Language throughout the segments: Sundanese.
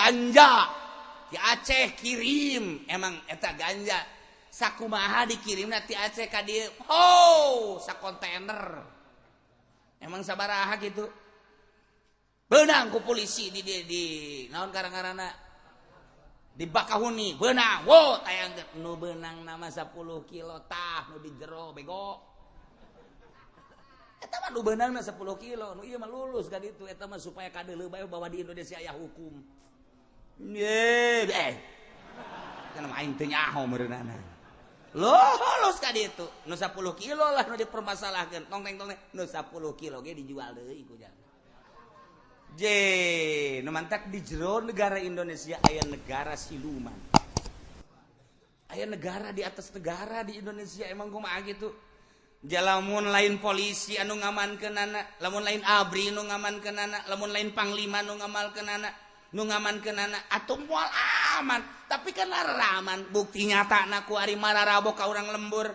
Ganja di Aceh kirim, emang eta ganja sakumaha dikirim ti Aceh ka dieu? Oh, sakontainer. Emang sabaraha gitu? Benang ku polisi di naon karang-karana di Bakahuni benang. Wo, tayang nu benang nama 10 kilo tah nu di jero bego. Eta mah nu beunangna 10 kilo, nu ieu mah lulus ka ditu. Eta mah supaya kadeuleu bae bahwa di Indonesia aya hukum. Ye, kana mah aing teu nyaho meureunana. Lulus ka ditu. Nu 10 kilo lah nu dipermasalahkeun. Tong teng tong nu 10 kilo ge dijual deui ku jalan. Je, nu mantak di jero negara Indonesia aya negara siluman. Aya negara di atas negara di Indonesia, emang kumaha gitu? Lamun lain polisi anu ngamankeunana, lamun lain ABRI nu ngamankeunana, lamun lain panglima nu ngamalkeunana, nu ngamankeunana atuh moal aman. Tapi kan aman, bukti nyata na ku ari mararabok ka urang lembur.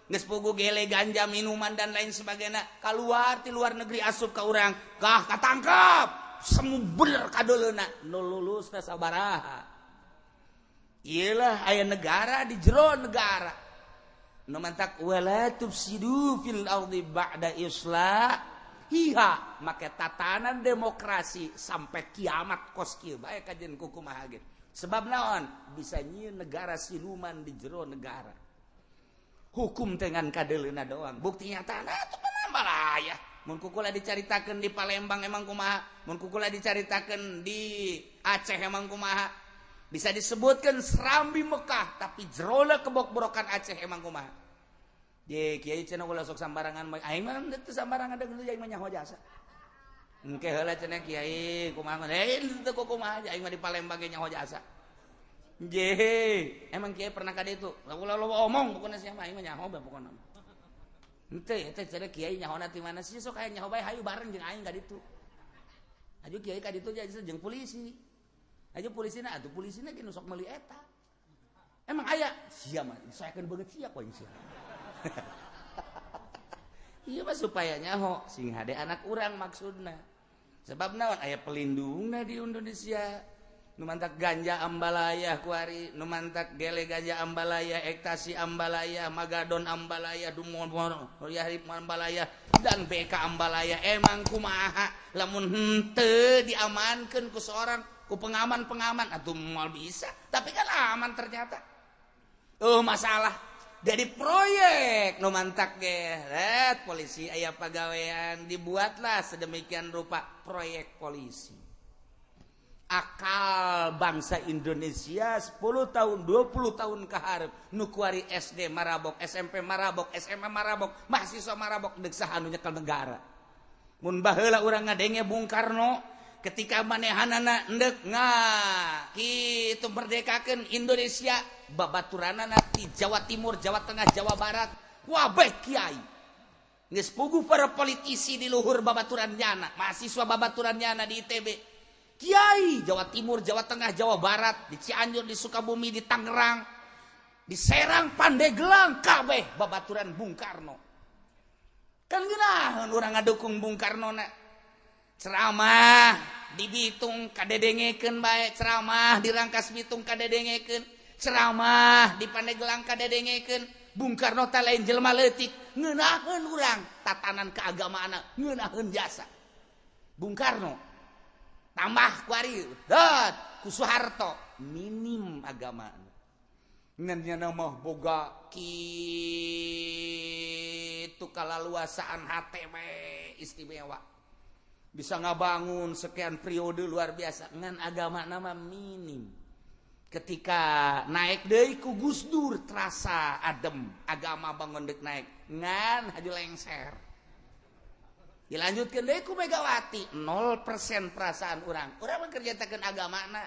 Geus pugu gele ganja, minuman dan lain sebagainya keluar ti luar negeri asup ka urang, kah katangkap semu bener kadeuleuna nu lulus sabaraha? Iyalah, aya negara di jero negara. Nu mantak wala tufsidu fil ardi ba'da islahiha, make tatanan demokrasi sampai kiamat kos kieu bae kajen kumaha ge. Sebab naon? Bisa nyieun negara siluman di jero negara. Hukum dengan kadeuleuna doang. Bukti nyata nah itu penambalaya. Mun kukula dicaritakeun di Palembang emang kumaha? Mun kukula dicaritakeun di Aceh emang kumaha? Bisa disebutkan Serambi Mekah, tapi jerona kebok-borokan Aceh emang kumaha? Ye, kiai cenah ulah sok sambarangan, aing mah teu sambarangan deung aing mah nyaho jasa. Engke heula cenah kiai kumaha? Eh, teu kumaha aing mah di Palembang ge nyaho jasa. Je, emang kiai pernah ka ditu? Ulah loba omong pokona sia mah, aing mah nyaho bae pokona. Henteu eta cenah kiai nyahona ti mana sih, sok aya nyaho bae, hayu bareng jeung aing ka ditu. Aju kiai ka ditu jeung polisi. Aja polisina atuh, polisina ge nu sok meuli eta. Emang aya sia mah disaekeun beungeut sia ku aing sia. Iya mah supaya nyaho sing hade anak urang maksudna. Sebab naon, aya pelindungna di Indonesia. Nu mantak ganja ambalaya kuari, nu mantak gele ganja ambalaya, ekstasi ambalaya, magadon ambalaya, dumon ambalaya dan BK ambalaya, emang kumaha lamun henteu diamankeun ku seorang ku pengaman-pengaman atau moal bisa, tapi kan aman ternyata. Oh, masalah jadi proyek nu mantak ge polisi aya pagawean, dibuatlah sedemikian rupa proyek polisi. Akal bangsa Indonesia 10 tahun 20 tahun ke hareup, nu kuari SD marabok, SMP marabok, SMA marabok, mahasiswa marabok, deuk saha anu nyekel negara? Mun baheula urang ngadenge Bung Karno ketika manehanana endek nga kitu merdekakeun Indonesia, babaturanana di Jawa Timur, Jawa Tengah, Jawa Barat wabeh kiai. Geus puguh para politisi di luhur babaturan nyana, mahasiswa babaturan nyana di ITB kiai, Jawa Timur, Jawa Tengah, Jawa Barat, di Cianjur, di Sukabumi, di Tangerang, di Serang, Pandeglang, kabeh babaturan Bung Karno. Kan geunaheun urang ngadukung Bung Karno na. Ceramah di Bitung kadedengekeun bae, ceramah di Rangkas Bitung kadedengekeun, ceramah di Pandeglang kadedengekeun. Bung Karno teh lain jelema leutik, ngeunaheun urang tatanan keagamaan, ngeunaheun jasa. Bung Karno tambah kuari dat ku Soeharto minim agama, ngan nya mah boga kitu kalaluasaan HTW istimewa, bisa ngabangun sekian periode luar biasa, ngan agama nama minim. Ketika naik deui ku Gus Dur terasa adem agama, bangun dek naik ngan haju lengser, dilanjutkan deui ku Megawati 0% perasaan urang. Urang mah kerjatakeun agamana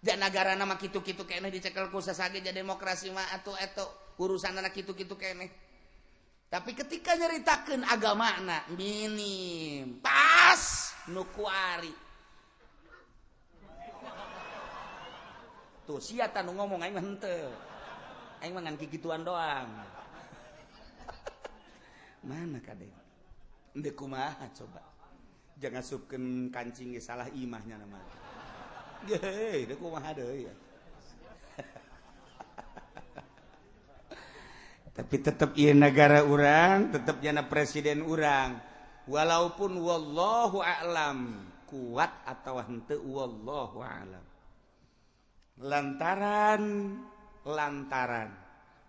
dan negara nama kitu-kitu keneh, dicekel ku sasage jadi demokrasi mah atuh eta urusan anak kitu-kitu keneh. Tapi ketika nyeritakeun agamana minim, pas nu kuari tuh sia nu ngomong, aing mah henteu, aing mah ngan kikituan doang. Mana kade? Ndek kumaha coba? Jangan asupkeun kancing ge salah imahnya nama. Geuh, deuk kumaha deui. Tapi tetep ieu negara urang, tetep jana presiden urang. Walaupun wallahu a'lam kuat atau henteu wallahu a'lam. Lantaran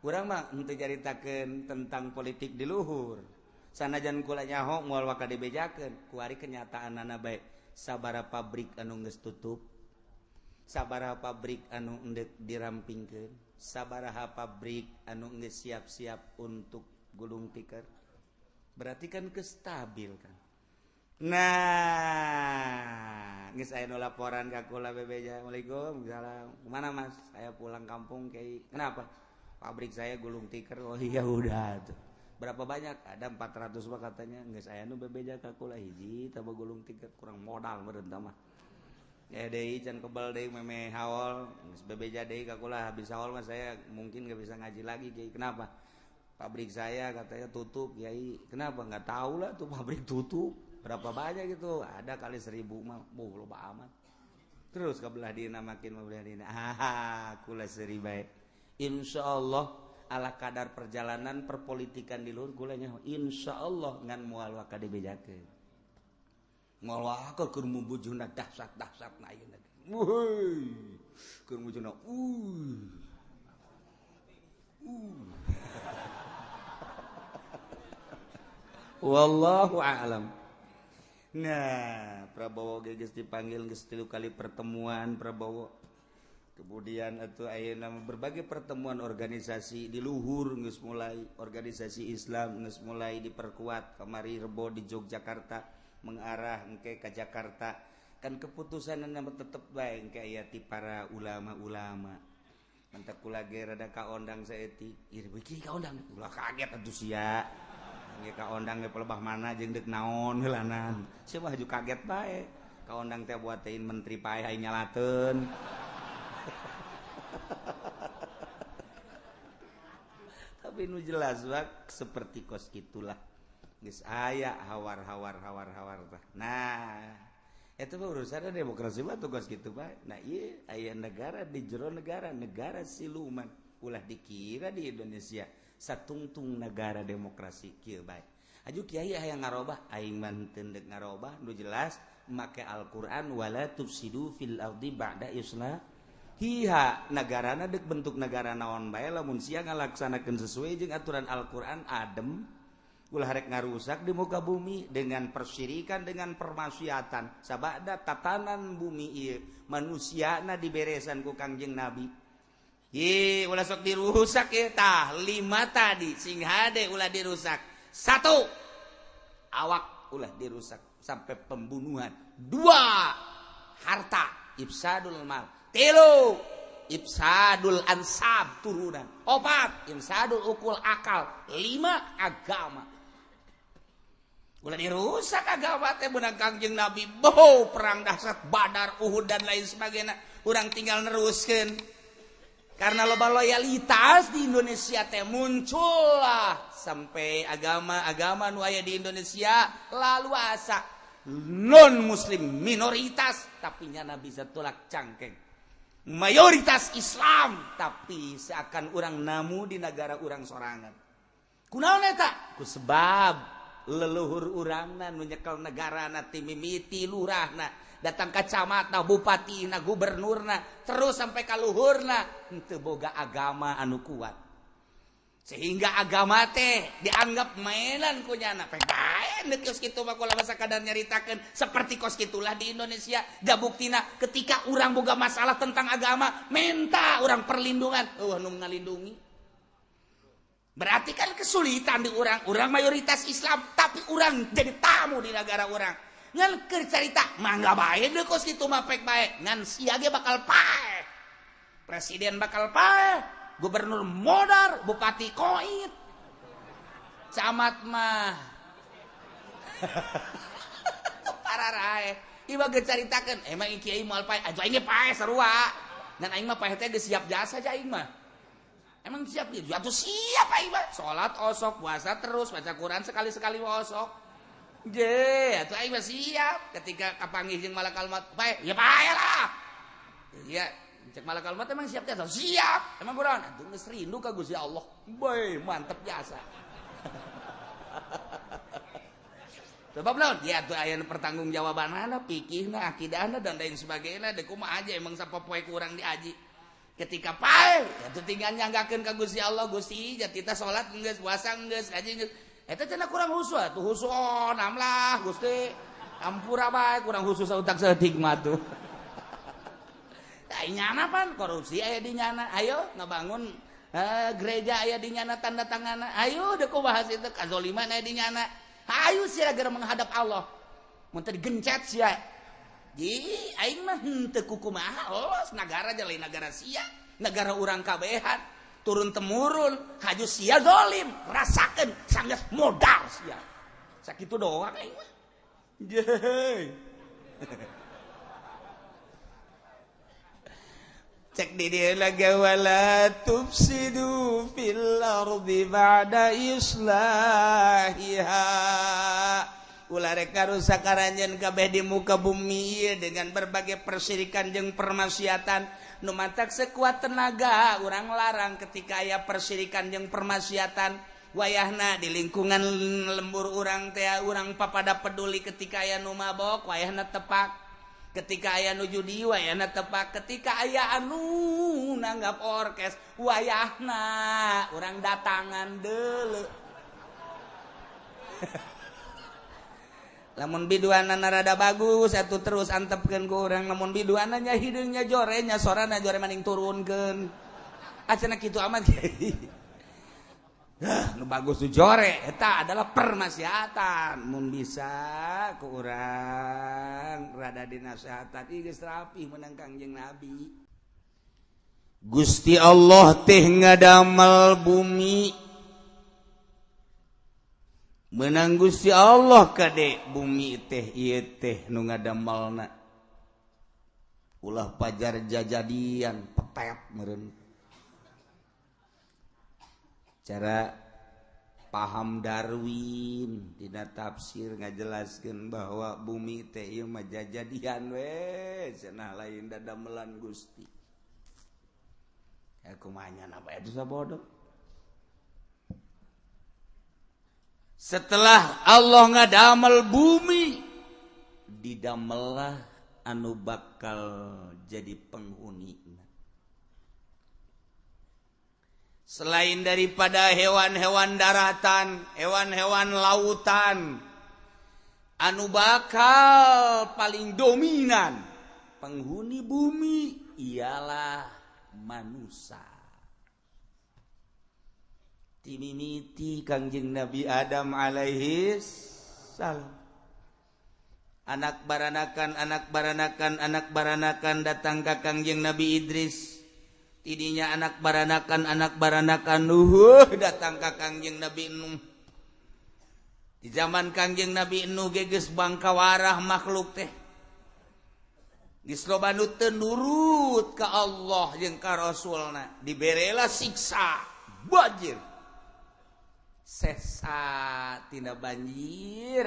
urang mah henteu caritakeun tentang politik di luhur. Sanajan kula nyaho moal waka dibejakeun, kuari kenyataanana bae. Sabaraha pabrik anu geus tutup, sabaraha pabrik anu endek dirampingkeun, sabaraha pabrik anu geus siap-siap untuk gulung tikar. Berarti kan kestabil kan. Nah, geus aya nu laporan ka kula bebeja, "Assalamualaikum, salam. Kemana Mas? Saya pulang kampung kiai." "Kenapa?" "Pabrik saya gulung tikar." "Oh iya udah tuh." "Berapa banyak?" "Ada 400 mah katanya." "Geus aya nu bebeja ka kula hiji tah gulung tikar kurang modal meureun tah mah." Ya deui can kebal deui meme haol, geus bebeja deui ka kula habis haol mah saya mungkin gak bisa ngaji lagi kiai. "Kenapa?" "Pabrik saya katanya tutup kiai." "Kenapa?" "Nggak tahu lah tuh pabrik tutup. Berapa banyak gitu?" "Ada kali 1000 mah." "Buh loba amat." Terus ke belah dina makin belah dina. Ah, kula seuri bae. Insyaallah ala kadar perjalanan perpolitikan di luhur kula nya insyaallah ngan moal waka dibejakeun. Moal waka keur mubujuna dahsyat-dahsyatna ayeuna. Wuih. Keur mubujuna Wallahu a'lam. Nah, Prabowo ge geus dipanggil geus 3 kali pertemuan Prabowo. Kemudian atuh ayeuna berbagai pertemuan organisasi di luhur geus mulai, organisasi Islam geus mulai diperkuat. Kamari Rebo di Yogyakarta mengarah engke ka Jakarta. Kan keputusanna tetep bae engke aya ti para ulama-ulama. Mentak kula ge rada kaondang saeutik. Ieu beuki kaondang. Ulah kaget atuh sia. Engke kaondang ge pelebah mana jeung deuk naon heulanan. Sia mah haju kaget bae. Kaondang teh buatein menteri pae aing nyalateun. Tapi nu jelas bak seperti kos gitulah. Geus aya hawar-hawar hawar-hawar tah. Nah, eta mah urusan demokrasi mah tugas kitu bae. Nah, ieu aya negara di jero negara, negara siluman. Ulah dikira di Indonesia satungtung negara demokrasi kieu bae. Aju kiai hayang ngarobah, aing mah henteu deuk ngarobah, nu jelas make Al-Qur'an wala tufsidu fil ardi ba'da islah. Hiha, negarana deuk bentuk negara naon bae lamun sia ngalaksanakeun sesuai jeung aturan Al-Qur'an adem. Ulah rek ngarusak di muka bumi dengan persyirikan, dengan permaksiatan. Sabada tatanan bumi ieu manusiana diberesan ku Kangjeng Nabi. Ye, ulah sok dirusak ye tah 5 tadi sing hade ulah dirusak. 1, awak ulah dirusak sampai pembunuhan. 2, harta ifsadul mal. 3, ifsadul ansab turunan. 4, ifsadul ukul akal. 5, agama. Ulah dirusak agama teh beunang Kangjeng Nabi. Boh, perang dahsyat Badar, Uhud dan lain sebagainya. Urang tinggal neruskeun. Karena loba loyalitas di Indonesia teh muncullah sampai agama-agama nu aya di Indonesia lalu asa non muslim minoritas tapi nyana bisa tolak cangkeng. Mayoritas Islam tapi seakan urang namu di negara urang sorangan. Kunaon eta? Ku sebab leluhur urangna nu nyekel negarana ti mimiti lurahna datang ka camatna, bupatina, gubernurna, terus sampai ka luhurna henteu boga agama anu kuat. Sehingga agama teh dianggap mainan ku nyana. Pek bae deuk kos kitu mah kula sakadar nyaritakeun seperti kos kitulah di Indonesia. Da buktina ketika urang boga masalah tentang agama, minta urang perlindungan, eueuh nu ngalindungi. Berarti kan kesulitan di urang, urang mayoritas Islam tapi urang jadi tamu di negara urang. Ngan keur carita mangga bae deui kos kitu mah pek bae, ngan sia ge bakal paeh. Presiden bakal paeh, gubernur modar, bupati koit. Camat mah pararae. Ieu mah geus caritakeun, emang kiai moal paeh, atuh aing ge paeh sarua. Ngan aing mah paeh teh geus siap jasa aja aing mah. Emang siap gitu? Atuh siap aing mah. Salat osok, puasa terus, baca Quran sekali-sekali osok. Je, atuh aing mah siap ketika kapanggih jeung malakal maut paeh, ya paeh lah. Ya, cek malakal maut emang siap jasa? Siap. Emang kurang? Atuh geus rindu ka Gusti Allah. Boy, mantep jasa. Sebab naon? Ya atuh aya nu pertanggungjawabanana, fikihna, akidahna dan lain sebagainya. Deuk kumaha aja emang sapopoe kurang diaji. Ketika pae, atuh tinggal nyanggakeun ka Gusti Allah, Gusti jati tah salat geus, puasa geus, ngaji geus. Eta cenah kurang khusyuk atuh khusyuk namlah Gusti. Ampura bae kurang khusus utak saeutik mah tuh. Nyana pan korupsi aya di nyana, ayo ngabangun gereja aya di nyana tanda tangan, ayo deuk bahas itu kazoliman aya di nyana, ayo sia geura menghadap Allah, mun teu digencet sia. Ji aing mah henteu kukumaha, los nagara lain nagara sia, nagara urang kabehan, turun temurun, haju sia zalim, rasakeun sanggeus modal sia. Sakitu doang aing mah. Jehe. Cek di dia lagi wala tufsidu fil ardi ba'da islahiha. Ulah rek ngarusak aranjeun kabeh di muka bumi dengan berbagai persirikan jeung permaksiatan. Nu matak sekuat tenaga urang larang ketika aya persirikan jeung permaksiatan. Wayahna di lingkungan lembur urang teh urang papada peduli ketika aya nu mabok wayahna tepak. Ketika aya nu judi wayahna tepak, ketika aya anu nanggap orkes wayahna urang datangan deuleu. Lamun biduanana rada bagus atuh terus antepkeun ku urang, lamun biduanana nya hideungnya jore nya sorana jore maning turunkeun. Acenah kitu amat kiai. Nu bagus nu jore eta adalah permaksiatan. Mun bisa ku urang rada dinasehatan ieu geus rapi meunang Kangjeng Nabi. Gusti Allah teh ngadamel bumi, meunang Gusti Allah kade bumi teh ieu teh nu ngadamelna. Ulah pajar jajadian petet meureun. Cara paham Darwin dina tafsir ngajelaskeun bahwa bumi teh ieu mah jajadian we cenah lain dadamelan Gusti. Ya kumaha nya bae itu sabodoh. Setelah Allah ngadamel bumi, didamellah anu bakal jadi penghuni. Selain daripada hewan-hewan daratan, hewan-hewan lautan, anu bakal paling dominan penghuni bumi ialah manusia. Timimiti Kangjeng Nabi Adam alaihi salam. Anak baranakan, anak baranakan, anak baranakan datang ka Kangjeng Nabi Idris. Tidinya anak baranakan Nuh datang ka Kangjeng Nabi Nuh. Di zaman Kangjeng Nabi Nuh geus bangkawarah makhluk teh. Geus loba nu teu nurut ka Allah jeung ka Rasulna, diberela siksa banjir. Sesa tina banjir.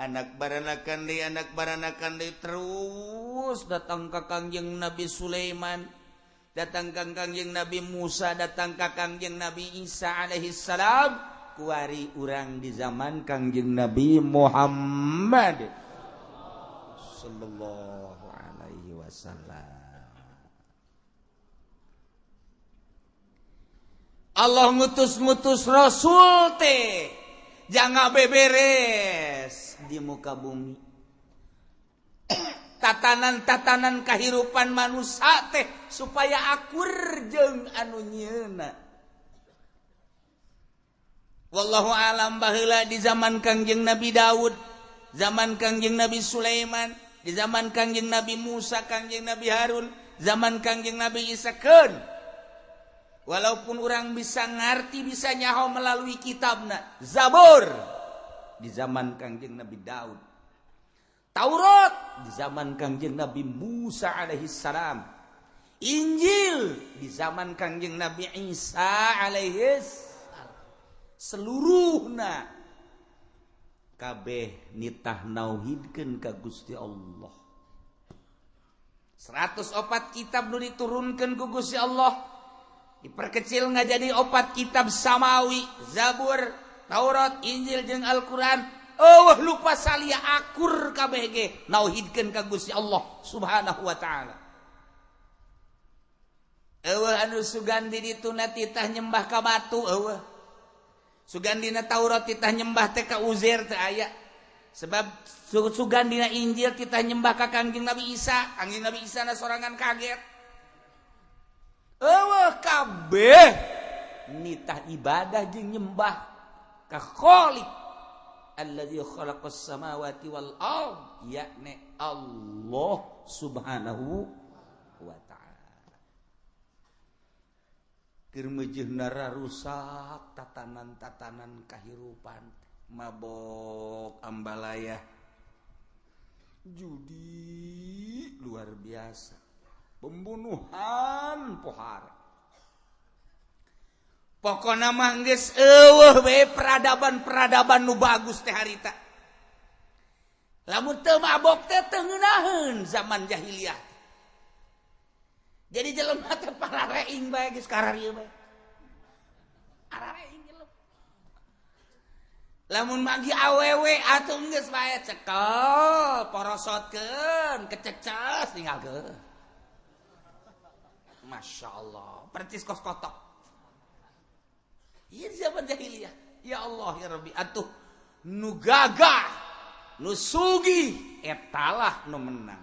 Anak baranakan deui terus datang ka Kangjeng Nabi Sulaiman, datang ka Kangjeng Nabi Musa, datang ka Kangjeng Nabi Isa alaihi salam. Kuari urang di zaman Kangjeng Nabi Muhammad sallallahu alaihi wasallam. Allah ngutus-ngutus rasul teh jangan beberes di muka bumi. Tatanan-tatanan kehidupan manusia teh supaya akur jeung anu nyeuna. Wallahu alam baheula di zaman Kangjeng Nabi Daud, zaman Kangjeng Nabi Sulaiman, di zaman Kangjeng Nabi Musa, Kangjeng Nabi Harun, zaman Kangjeng Nabi Isa keun. Walaupun orang bisa ngarti, bisa nyaho melalui kitabna Zabur di zaman Kangjeng Nabi Daud, Taurat di zaman Kangjeng Nabi Musa alaihi salam, Injil di zaman Kangjeng Nabi Isa alaihi salam. Seluruhna kabeh nitah nauhidkeun ka Gusti Allah. 104 kitab nu diturunkeun ku Gusti Allah diperkecil ngajadi 4 kitab samawi, Zabur, Taurat, Injil jeung Al-Qur'an. Eueuh lupa salia akur kabeh ge nauhidkeun ka Gusti Allah Subhanahu wa taala. Eueuh anu sugan di dituna titah nyembah ka batu eueuh. Sugan dina Taurat titah nyembah teh ka Uzair teu aya. Sebab sugan dina Injil titah nyembah ka Kangjeng Nabi Isa, Kangjeng Nabi Isa na sorangan kaget. Eueuh kabeh nitah ibadah jeung nyembah ka Khaliq alladzi khalaqas samawati wal ard, yakni Allah Subhanahu wa ta'ala. Keur meujeuhna rusak tatanan-tatanan kahirupan, mabok, ambalaya, judi luar biasa, pembunuhan pohara. Pokona mah geus eueuh we peradaban-peradaban nu bagus teh harita. Lamun teu mabok teh teu ngeunaheun zaman jahiliyah. Jadi jelema teh parareing bae geus kararieu bae. Arareing jelema. Lamun manggi awewe atuh geus bae cekel, porosotkeun, kececes tinggalkeun. Masya Allah, percis kos kotok. Iya zaman jahiliyah. Ya Allah ya Rabbi, atuh nu gagah, nu sugih etalah nu menang.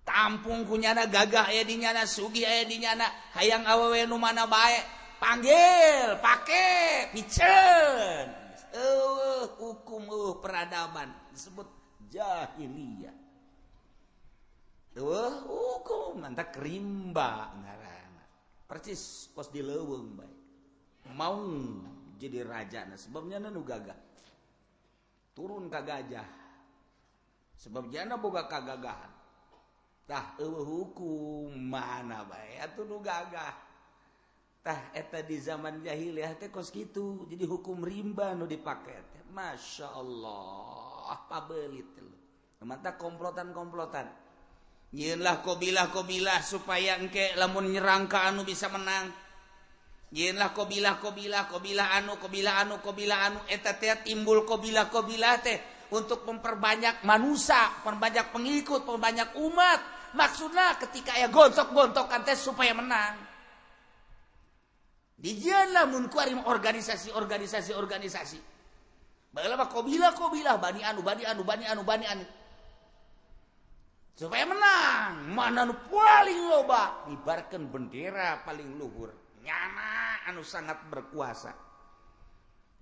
Tampung kunyana gagah aya di nyana, sugih aya di nyana, hayang awewe nu mana bae, panggil, pake, piceun. Eueuh hukum eueuh peradaban disebut jahiliyah. Eueuh hukum mantap rimba ngaranna. Percis kos di leuweung bae. Mau jadi raja nah sebabnya nu gagah. Turun ka gajah. Sebab jana boga kagagahan. Tah eueuh hukum mana bae atuh nu gagah. Tah eta di zaman jahiliyah teh kos kitu. Jadi hukum rimba nu dipake teh. Masya Allah, pabelit lu. Mantap komplotan-komplotan. Nyieunlah kobilah-kobilah supaya engke lamun nyerang ka anu bisa menang. Nyieunlah kobilah-kobilah, kobilah anu, kobilah anu, kobilah anu eta teh timbul kobilah-kobilah teh untuk memperbanyak manusia, perbanyak pengikut, perbanyak umat. Maksudna ketika aya gontok-gontokan teh supaya menang. Dijieunlah mun kuari organisasi, organisasi, organisasi. Baheula mah kobilah-kobilah bani anu, bani anu, bani anu, bani anu. Supaya menang, mana nu paling loba ngibarkeun bendera paling luhur. Nyana anu sangat berkuasa.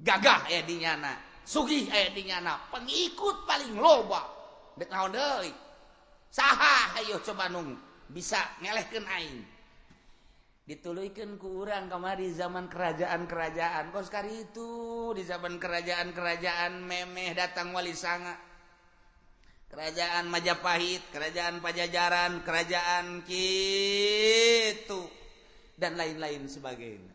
Gagah aya di nyana, sugih aya di nyana, pengikut paling loba. Dek naon deui? Saha hayo coba nung bisa ngelehkeun aing. Dituluykeun ku urang kamari zaman kerajaan-kerajaan. Kos kari itu di zaman kerajaan-kerajaan memeh datang Wali Sanga. Kerajaan Majapahit, kerajaan Pajajaran, kerajaan kitu dan lain-lain sebagainya.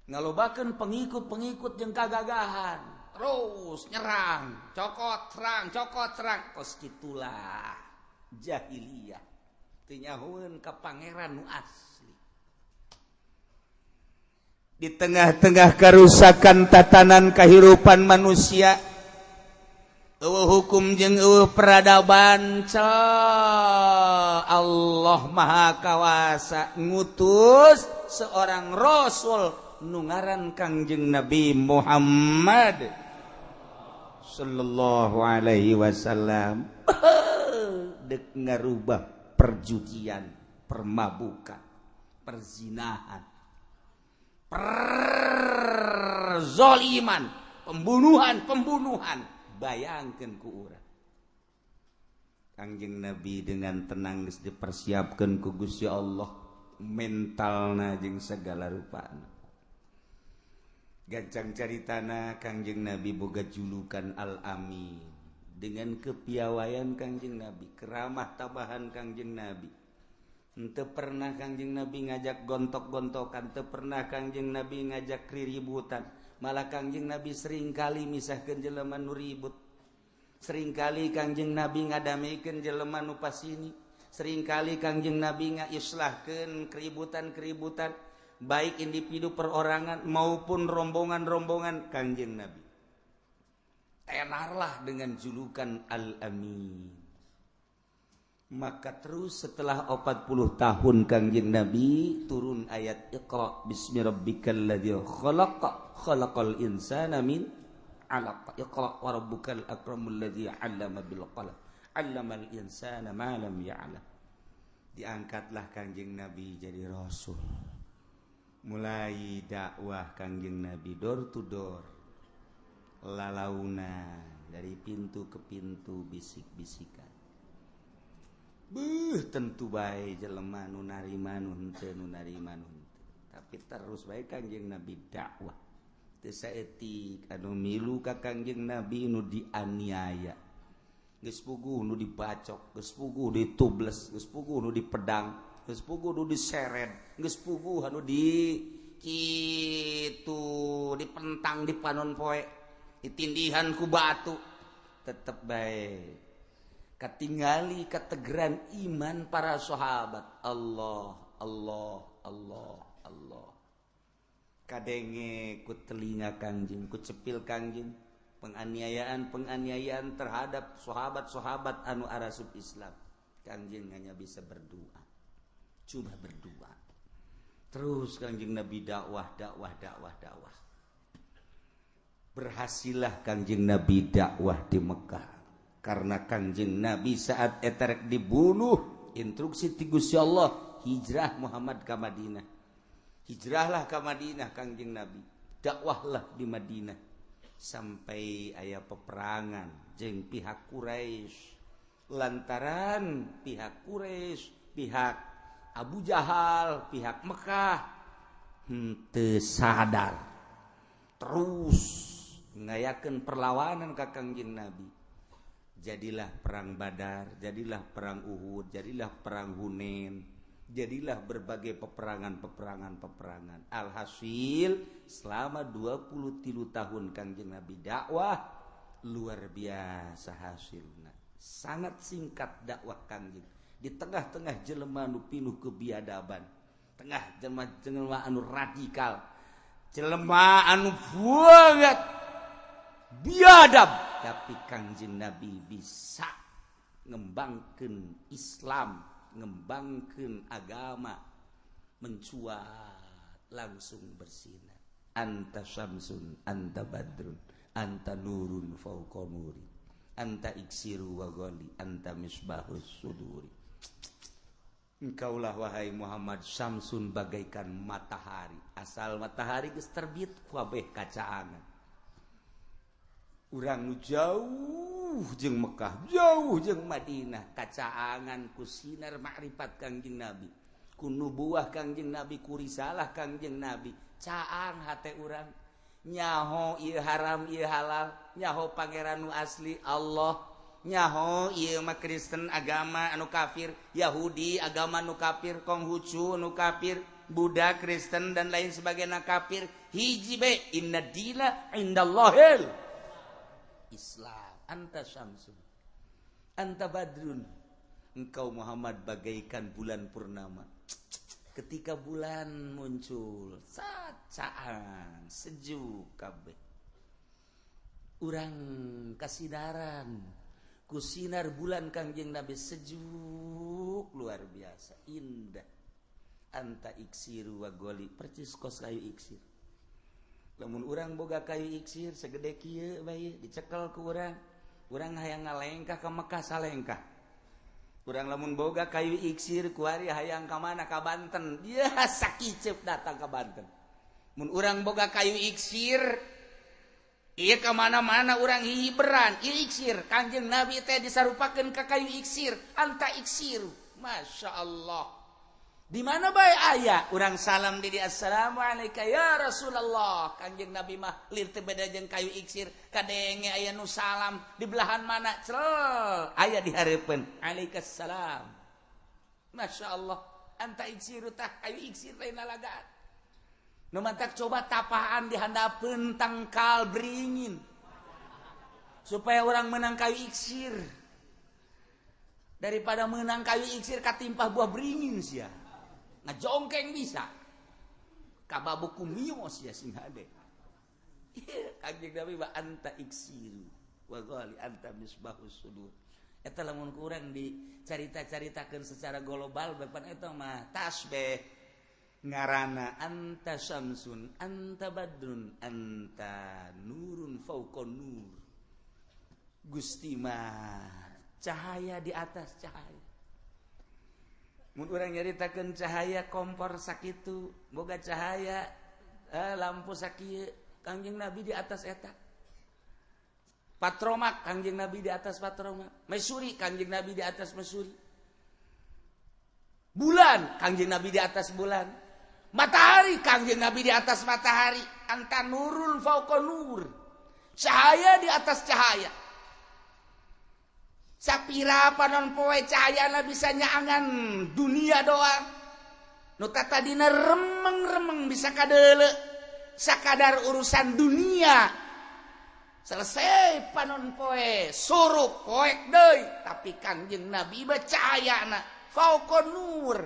Ngalobakeun pengikut-pengikut jeung kagagahan, terus nyerang, cokot serang, cokot serang. Kos kitulah jahiliyah. Teu nyahoeun ka pangeran nu asli. Di tengah-tengah kerusakan tatanan kehidupan manusia, eueuh hukum jeung eueuh peradaban, Allah Maha Kawasa ngutus seorang rasul nu ngaran Kangjeng Nabi Muhammad sallallahu alaihi wasallam. Dek ngarubah perjudian, permabukan, perzinahan, perzoliman, pembunuhan-pembunuhan. Bayangkeun ku urang. Kangjeng Nabi dengan tenang geus dipersiapkeun ku Gusti Allah mentalna jeung segala rupana. Gancang caritana Kangjeng Nabi boga julukan Al-Amin. Dengan kepiawaian Kangjeng Nabi, keramah tabahan Kangjeng Nabi. Henteu pernah Kangjeng Nabi ngajak gontok-gontokan, teu pernah Kangjeng Nabi ngajak riributan. Malah Kangjeng Nabi seringkali misahkeun jelema nu ribut. Seringkali Kangjeng Nabi ngadamekeun jelema nu pasini, seringkali Kangjeng Nabi ngaislahkeun keributan-keributan baik individu perorangan maupun rombongan-rombongan. Kangjeng Nabi tenarlah dengan julukan Al-Amin. Maka terus setelah 40 tahun Kangjeng Nabi, turun ayat Iqra bismi rabbikal ladzi khalaq, khalaqal insana min 'alaq, iqra wa rabbukal akramul ladzi 'allama bil qalam, 'allamal insana ma lam ya'lam. Diangkatlah Kangjeng Nabi jadi rasul. Mulai dakwah Kangjeng Nabi door to door, lalauna dari pintu ke pintu, bisik-bisikan. Beuh, tentu bae jelema nu narima, nu henteu, nu narima, nu henteu. Tapi terus bae Kangjeng Nabi dakwah. Teu saeutik anu milu ka Kangjeng Nabi nu dianiaya. Geus puguh nu dibacok, geus puguh ditubles, geus puguh nu dipedang, geus puguh nu diseret, geus puguh anu di kitu dipentang di panon poe, ditindihan ku batu. Tetep bae katingali kategeran iman para sahabat. Allah, Allah, Allah, Allah. Kadenge ku telinga Kangjeng, ku cepil Kangjeng penganiayaan-penganiayaan terhadap sahabat-sahabat anu arasup Islam. Kangjeng hanya bisa berdoa, cuma berdoa. Terus Kangjeng Nabi dakwah, dakwah, dakwah, dakwah. Berhasillah Kangjeng Nabi dakwah di Mekah. Karena Kangjeng Nabi saat eterek dibunuh, instruksi ti Gusti Allah, hijrah Muhammad ke Madinah. Hijrahlah ke Madinah Kangjeng Nabi, dakwahlah di Madinah sampai aya peperangan jeung pihak Quraisy. Lantaran pihak Quraisy, pihak Abu Jahal, pihak Mekah henteu sadar, terus ngayakeun perlawanan ka Kangjeng Nabi. Jadilah perang Badar, jadilah perang Uhud, jadilah perang Hunain, jadilah berbagai peperangan-peperangan-peperangan. Alhasil selama 23 tahun Kangjeng Nabi dakwah, luar biasa hasilna. Sangat singkat dakwah Kangjeng di tengah-tengah jelema nu pinuh kebiadaban, tengah jelema anu radikal, jelema anu banget biadab, tapi Kangjeng Nabi bisa ngembangkeun Islam, ngembangkeun agama, mencuat langsung bersinar. Anta syamsun, anta badrun, anta nurun fauqa nuri, anta iksiru wa ghali, anta misbahus suduri. Engkaulah wahai Muhammad syamsun bagaikan matahari. Asal matahari geus terbit kabeh kacaangan. Urang nu jauh jeung Mekah, jauh jeung Madinah, kacaangan ku sinar makrifat Kangjeng Nabi, ku nubuah Kangjeng Nabi, ku risalah Kangjeng Nabi. Caang hate urang, nyaho ieu haram ieu halal, nyaho pangeran nu asli Allah, nyaho ieu mah Kristen agama anu kafir, Yahudi agama nu kafir, Konghucu nu kafir, Buddha, Kristen dan lain sebagainya kafir. Hiji be inna dina indallahil Islam. Anta syamsun, anta badrun. Engkau Muhammad bagaikan bulan purnama. Ketika bulan muncul, sacaan sejuk kabeh. Urang kasinaran ku sinar bulan Kangjeng Nabi, sejuk luar biasa indah. Anta iksiru wa goli, percis kos kayu iksir. Lamun urang boga kayu iksir segede kieu bae dicekel ku urang, urang hayang ngalengkah ka Mekah salengkah. Urang lamun boga kayu iksir kuari hayang ka mana, ka Banten, dia sakiceup datang ka Banten. Mun urang boga kayu iksir ieu ka mana-mana urang hiberan ieu iksir. Kangjeng Nabi teh disarupakeun ka kayu iksir, anta iksir. Masya Allah. Di mana bae aya urang salam di dia, assalamualaikum ya Rasulullah. Kangjeng Nabi mah lir teu beda jeung kayu iksir, kadenge aya nu salam di belahan mana, cel aya di hareupeun, alaikassalam. Masya Allah, anta iksiru tah kayu iksir lain lalagaan. Nu mantak coba tapaan di handapeun tangkal beringin. Supaya orang menang kayu iksir. Daripada menang kayu iksir katimpah buah beringin sia. Ngajongkeng bisa. Kababu kumio sia sing hade. Kanjeng Nabi wa anta iksiru wa ghali anta misbahus sudur. Eta lamun kurang dicarita-caritakeun secara global bapan eta mah tasbih ngarana anta syamsun anta badrun anta nurun fauqa nur. Gusti mah cahaya di atas cahaya. Mun urang nyaritakeun cahaya kompor sakitu boga cahaya lampu sakieu Kangjeng Nabi di atas eta. Patromak Kangjeng Nabi di atas patromak. Mesuri Kangjeng Nabi di atas mesuri. Bulan Kangjeng Nabi di atas bulan. Matahari Kangjeng Nabi di atas matahari. Anta nurun fauqa nur. Cahaya di atas cahaya. Sapira panon poe cahayana bisa nyaangan dunia doang. Nu tatadina remeng-remeng bisa kadeuleu. Sakadar urusan dunia selesai panon poe surup poek deui tapi Kangjeng Nabi mah cahayana fauqa nur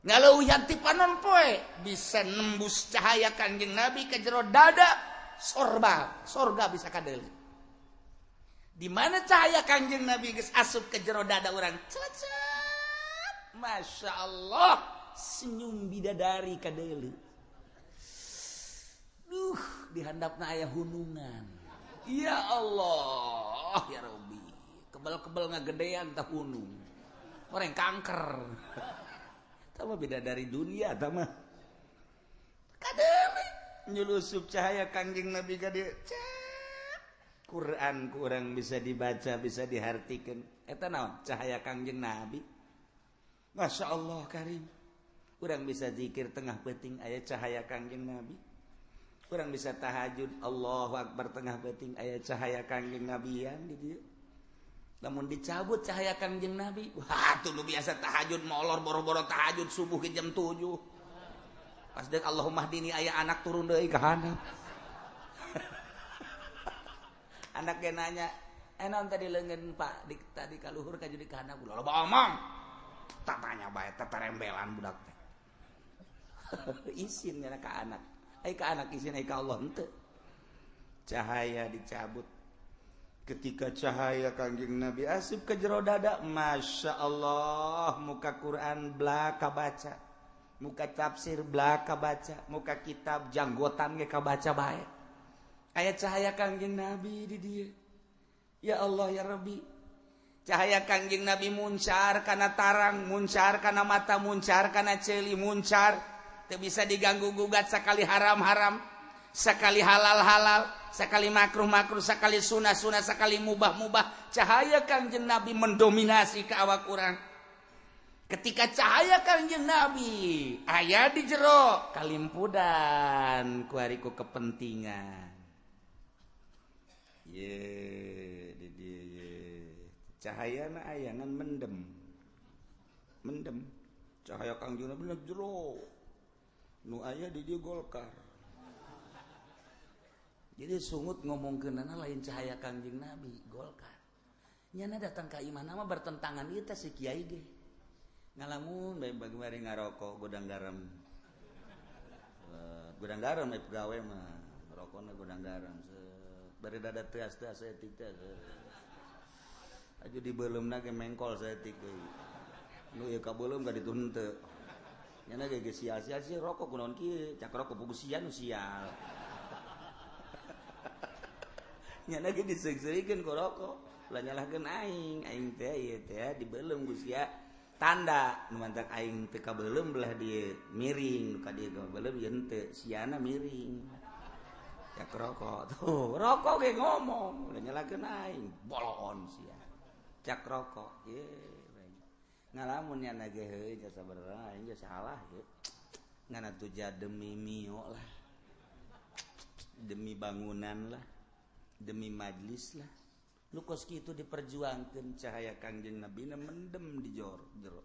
ngaleuwihan ti panon poe bisa nembus cahaya Kangjeng Nabi ke jero dada sorba sorga bisa kadeuleu. Di mana cahaya Kangjeng Nabi geus asup ke jero dada urang celecet Masya Allah senyum bidadari kadeuleu. Duh, dihandapna aya hunungan. Ya Allah, ya Rabbi. Kebel-kebel ngagedean tah hunung. Orang kanker. Tah mah beda dari dunia tah mah. Kadeuleu nyulusup cahaya Kangjeng Nabi ka dieu. Quran kurang bisa dibaca, bisa dihartikeun. Eta naon? Cahaya Kangjeng Nabi. Masya Allah karim. Urang bisa zikir tengah peuting aya cahaya Kangjeng Nabi. Kurang bisa tahajud Allahu Akbar tengah peuting aya cahaya Kangjeng Nabian di dieu. Lamun dicabut cahaya Kangjeng Nabi, wah tuh lu biasa tahajud molor boro-boro tahajud subuh ke jam 7. Pas deuk Allahumma hdini aya anak turun deui ka handap. Anak ge nanya, "Eh naon tadi leungeun Pak di tadi ka luhur ka jadi ka handap?" Loba omong. Tatanya bae teterembelan budak teh. Isin nya ka anak. Ai ka anak isin ai ka Allah henteu. Cahaya dicabut. Ketika cahaya Kangjeng Nabi asup ke jero dada, Masya Allah, muka Quran belaka baca, muka tafsir belaka baca, muka kitab janggotan ge kabaca bae. Aya cahaya Kangjeng Nabi di dieu. Ya Allah ya Rabbi. Cahaya Kangjeng Nabi muncar kana tarang, muncar kana mata, muncar kana ceuli, muncar. Teu bisa diganggu gugat sakali haram-haram, sekali halal-halal, sekali makruh-makruh, sekali sunah-sunah, sekali mubah-mubah. Cahaya Kangjeng Nabi mendominasi ke awak urang. Ketika cahaya Kangjeng Nabi aya di jero kalimpudan ku ari ku kepentingan. Ye di dieu ye. Cahayana aya ngan mendem. Mendem. Cahaya Kangjeng Nabi jero. Nu aya di dieu Golkar. Jadi sungut ngomongkeunana lain cahaya Kangjeng Nabi, Golkar. Nyana datang ka imah nama bertentangan ieu teh si kiai ge. Ngalamun bae bari ngarokok gudang garam. Gudang garam we pagawe mah, rokona gudang garam. Bari dada teas-teas saeutik teh. Aju dibeuleumna ge mengkol saeutik deui. Nu ieu kabeuleum ka ditu henteu. Nyana ge geus sial-sial sih rokok kunaon kieu, cak rokok pugu sia nu sial. Nyana ge diseung-seurikeun ku rokok, ulah nyalahkeun aing, aing teh ieu teh dibeuleum ku sia. Tanda nu mantak aing teu kabeuleum belah dieu miring, nu ka dieu kabeuleum ieu henteu, siana miring. Cak rokok tuh, rokok ge ngomong, ulah nyalahkeun aing, boloon sia. Cak rokok, ye. Ngalamun nyana ge heuh jasa sabarang aing ge salah ge. Ngana tuja demi mio lah. Demi bangunan lah. Demi majlis lah. Lu kos kitu diperjuangkeun cahaya Kangjeng Nabi na mendem di jero.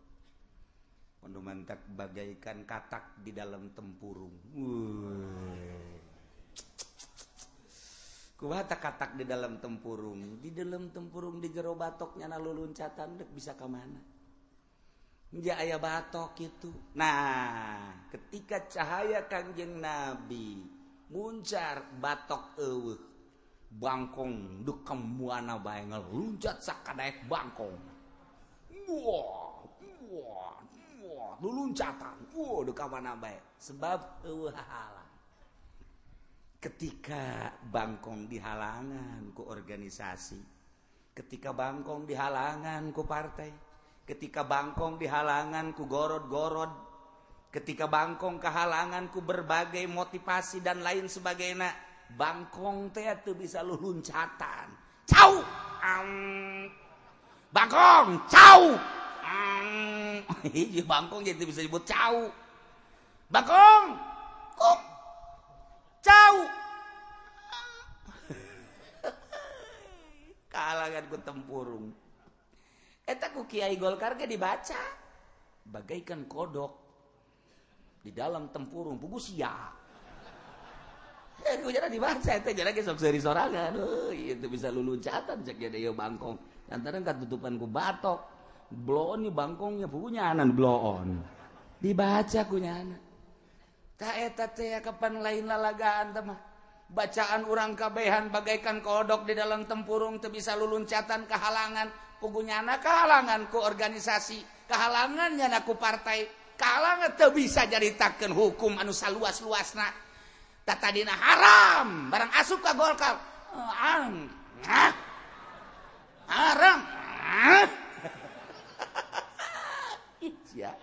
Kondo mantak bagaikan katak di dalam tempurung. Wuih. Kumaha katak di dalam tempurung, di dalam tempurung di jero batoknya na luluncatan dek bisa ka mana? Ja aya batok itu. Nah, ketika cahaya Kangjeng Nabi muncar batok eueuh, bangkong dek ka mana bae ngaluncat sakadaek bangkong. Wah, wah, wah, luluncatan. Wah, dek ka mana bae sebab eueuh halang. Ketika bangkong dihalangan ku organisasi, ketika bangkong dihalangan ku partai, ketika bangkong dihalangan ku gorod-gorod, ketika bangkong kehalangan ku berbagai motivasi dan lain sebagainya, bangkong teh teu bisa luluncatan. Cau, bangkong, cau, hiji bangkong jadi bisa disebut cau. Bangkong, kok cau. Kahalangan ku tempurung. Eta ku Kiai Golkar ge dibaca bagaikan kodok di dalam tempurung pugu sia. Ku jara dibaca eta jara ge sok seuri sorangan. Heuh, itu bisa luluncatan cek ge ieu bangkong. Lantaran katutupan ku batok. Bloon nih bangkongnya pugu nyanan bloon. Dibaca ku nyana. Ta eta teh kapan lain lalagaan teh mah. Bacaan urang kabehan bagaikan kodok di dalam tempurung teu bisa luluncatan kehalangan. Pugunyana kehalangan ku organisasi, kehalangan nyana ku partai, kehalangan teu bisa jaritakeun hukum anu saluas-luasna. Tatadina haram, barang asup ka Golkar. Haram. Sia.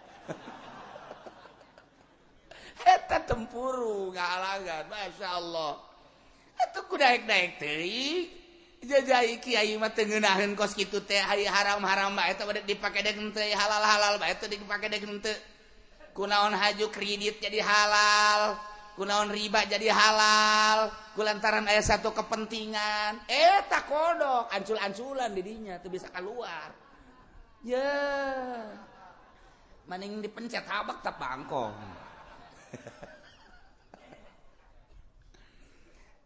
Eta tempurung kehalangan, Masya Allah. Eta ku daek-daek teuing. Jajai kiai mah teu ngeunaheun kos kitu teh haram-haram bae eta bade dipake deuk henteu, halal-halal bae teu dipake deuk henteu. Kunaon haju kredit jadi halal, kunaon riba jadi halal, kulantaran aya satu kepentingan. Eta kodok ancul-anculan di dinya teu bisa keluar. Ye. Maning dipencet habak tah bangkong.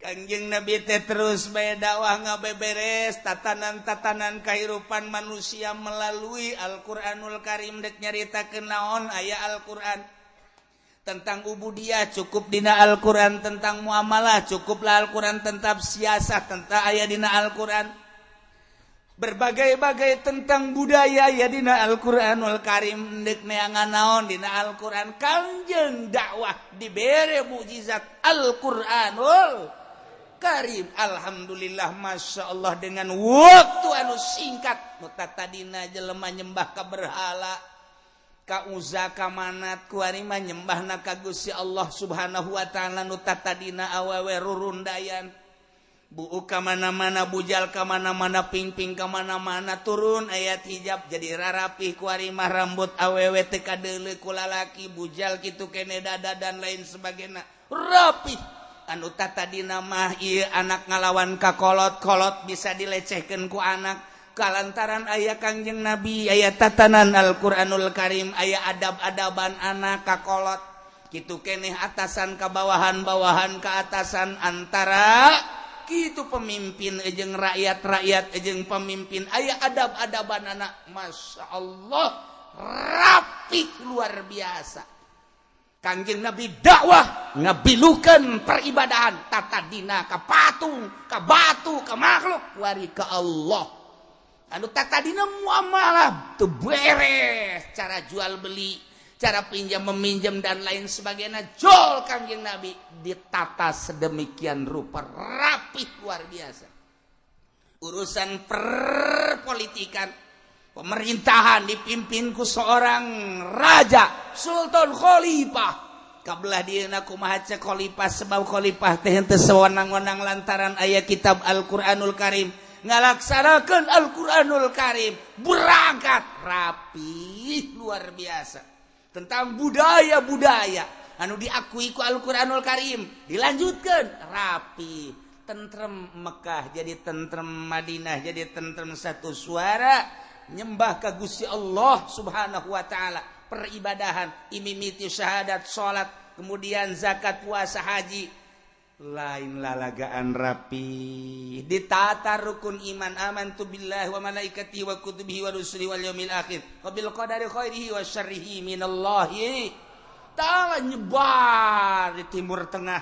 Kangjeng Nabi teh terus bae dakwah ngabeberes tatanan-tatanan kehidupan manusia melalui Al-Qur'anul Karim dek nyaritakeun naon aya Al-Qur'an tentang ubudiyah cukup dina Al-Qur'an, tentang muamalah cukuplah Al-Qur'an, tentang siasah tentang aya dina Al-Qur'an, berbagai-bagai tentang budaya ya dina Al-Qur'anul Karim dek neangan naon dina Al-Qur'an. Kangjeng dakwah dibere mukjizat Al-Qur'anul Karim. Alhamdulillah, Masya Allah, dengan waktu anu singkat nu tadina jelema nyembah ka berhala, ka Uza, ka Manat, kuari mah nyembahna ka Gusti Allah Subhanahu wa taala. Nu tadina awewe rurundayan, buuk ka mana-mana, bujal ka mana-mana, pingping ka mana-mana, turun ayat hijab jadi rarapih kuari mah rambut awewe teu kadeuleu ku lalaki, bujal kitu kene dada dan lain sebagainya, rapih. Anu tadina mah ieu anak ngalawan ka kolot-kolot bisa dilecehkeun ku anak, kalantaran aya Kangjeng Nabi, aya tatanan Al-Qur'anul Karim, aya adab-adaban anak ka kolot kitu keneh, atasan ka bawahan, bawahan ka atasan, antara kitu pemimpin jeung rakyat, rakyat jeung pemimpin, aya adab-adaban anak. Masya Allah, rapih luar biasa. Kangjeng Nabi dakwah ngabilukeun peribadahan tatadina ka patung, ka batu, ka makhluk, wari ka Allah. Anu tatadina muamalah teu beres, cara jual beli, cara pinjam meminjam dan lain sebagainya, jol Kangjeng Nabi ditata sedemikian rupa rapih luar biasa. Urusan perpolitikan, pemerintahan dipimpin ku seorang raja, sultan, khalifah. Kabelah dieuna kumaha cek khalifah, sebab khalifah teh henteu sewenang-wenang lantaran aya kitab Al-Qur'anul Karim. Ngalaksanakeun Al-Qur'anul Karim, berangkat rapih luar biasa. Tentang budaya-budaya anu diakui ku Al-Qur'anul Karim, dilanjutkeun rapi. Tentrem Mekah jadi tentrem Madinah, jadi tentrem, satu suara nyembah ka Gusti Allah Subhanahu wa taala. Peribadahan imimiti syahadat, salat, kemudian zakat, puasa, haji. Lain lalagaan rapi ditata rukun iman, amantu billahi wa malaikatihi wa kutubihi wa rusulihi wal yaumil akhir wa bil qadari khairihi wa syarrihi minallahi ta'ala. Nyebar di Timur Tengah,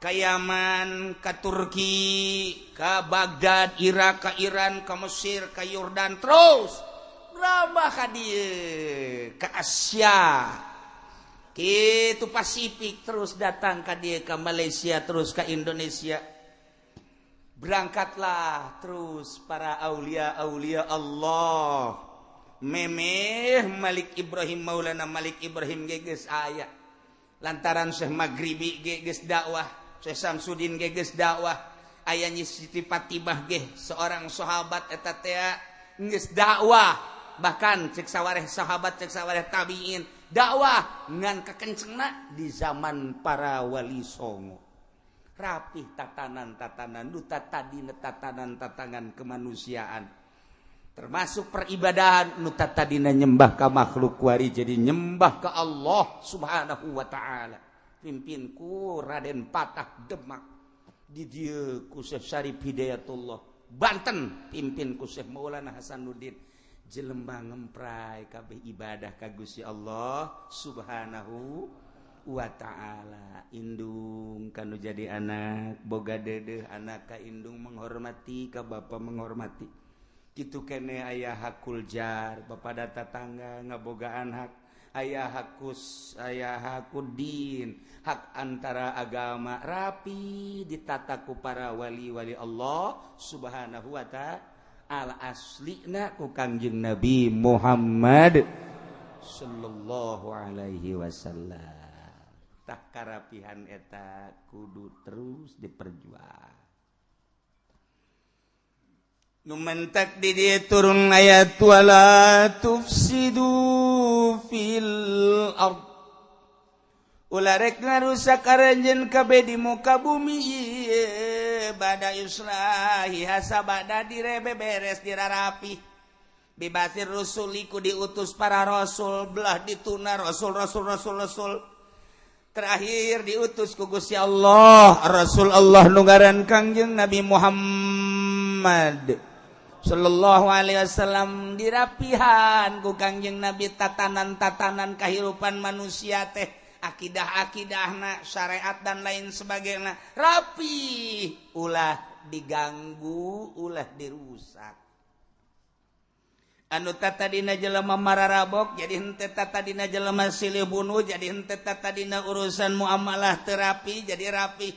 ke Yaman, ke Turki, ke Baghdad, Irak, ke Iran, ke Mesir, ke Yordan, terus berambah ka dieu, ke Asia itu Pasifik, terus datang ke dia, ke Malaysia, terus ke Indonesia. Berangkatlah terus para aulia aulia Allah. Memeh Malik Ibrahim, Maulana Malik Ibrahim geges aya, lantaran Syekh Maghribi geges dakwah, Syekh Samsudin geges dakwah, aya Nyi Siti Fatimah ge seorang sahabat eta teh geus dakwah. Bahkan cek sawareh sahabat, cek sawareh tabiin, dakwah ngan kekencengna di zaman para wali songo. Rapih tatanan-tatanan duta tadi, tatanan-tatanan kemanusiaan, termasuk peribadahan. Nu tadina nyembah ka makhluk, kuari jadi nyembah ke Allah Subhanahu wa taala. Pimpin ku Raden Patah Demak, di dieu ku Syekh Syarif Hidayatullah Banten, pimpin ku Syekh Maulana Hasanuddin. Jelema ngempray kabeh ibadah ka Gusti Allah Subhanahu wa taala. Indung kanu jadi anak boga dedeh, anak ka indung menghormati, ka bapa menghormati. Kitu kene aya hakul jar, bapak tetangga ngabogaan hak, aya hakus, aya hakudin, hak antara agama, rapi ditata ku para wali-wali Allah Subhanahu wa ta'ala, aslina ku Kangjeng Nabi Muhammad sallallahu alaihi wasallam. Tah, karapihan eta kudu terus diperjuang. Nu mentak di dieu turun ayat wala tufsidu fil ard, ulah rek ngarusak aranjeun kabeh di muka bumi ieu, bada islahiha, sabada direbe beres, dirarapi, biba'tsir rusuli, ku diutus para rasul. Belah dituna rasul, rasul, rasul, rasul, terakhir diutus ku Gusti Allah Rasul Allah nu ngaran Kangjeng Nabi Muhammad sallallahu alaihi wasallam. Dirapihan ku Kangjeng Nabi tatanan-tatanan kehidupan manusia teh, akidah-akidahna, syariat dan lain sebagainya, rapi, ulah diganggu, ulah dirusak. Anu tadina jelema mararabok jadi henteu, tadina jelema silih bunuh jadi henteu, tadina urusan muamalah terapi jadi rapi,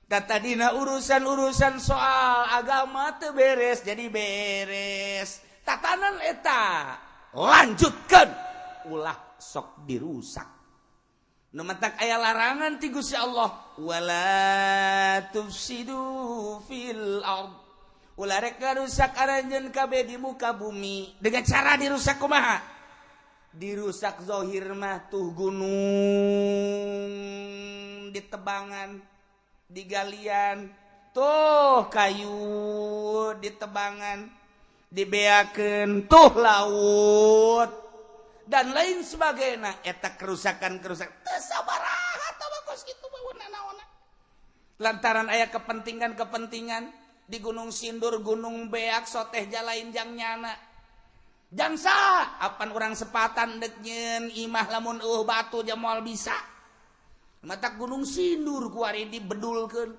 tadina urusan-urusan soal agama teu beres jadi beres. Tatanan eta lanjutkan, ulah sok dirusak. Nu matak aya larangan ti Gusti Allah, wala tufsidu fil ard, ulah rek ngarusak aranjeun kabeh di muka bumi. Dengan cara dirusak kumaha? Dirusak zohir mah tuh gunung ditebangan, digalian, tuh kayu ditebangan, dibeakeun, tuh laut dan lain sebagainya. Eta kerusakan-kerusakan teu sabaraha tah kos kitu naona, lantaran aya kepentingan-kepentingan di Gunung Sindur, Gunung Beak, soteh jalain jang nyana. Jangsa apan urang sepatan dek nyeun imah, lamun eueuh batu ja moal bisa. Matak Gunung Sindur kuari dibedulkeun.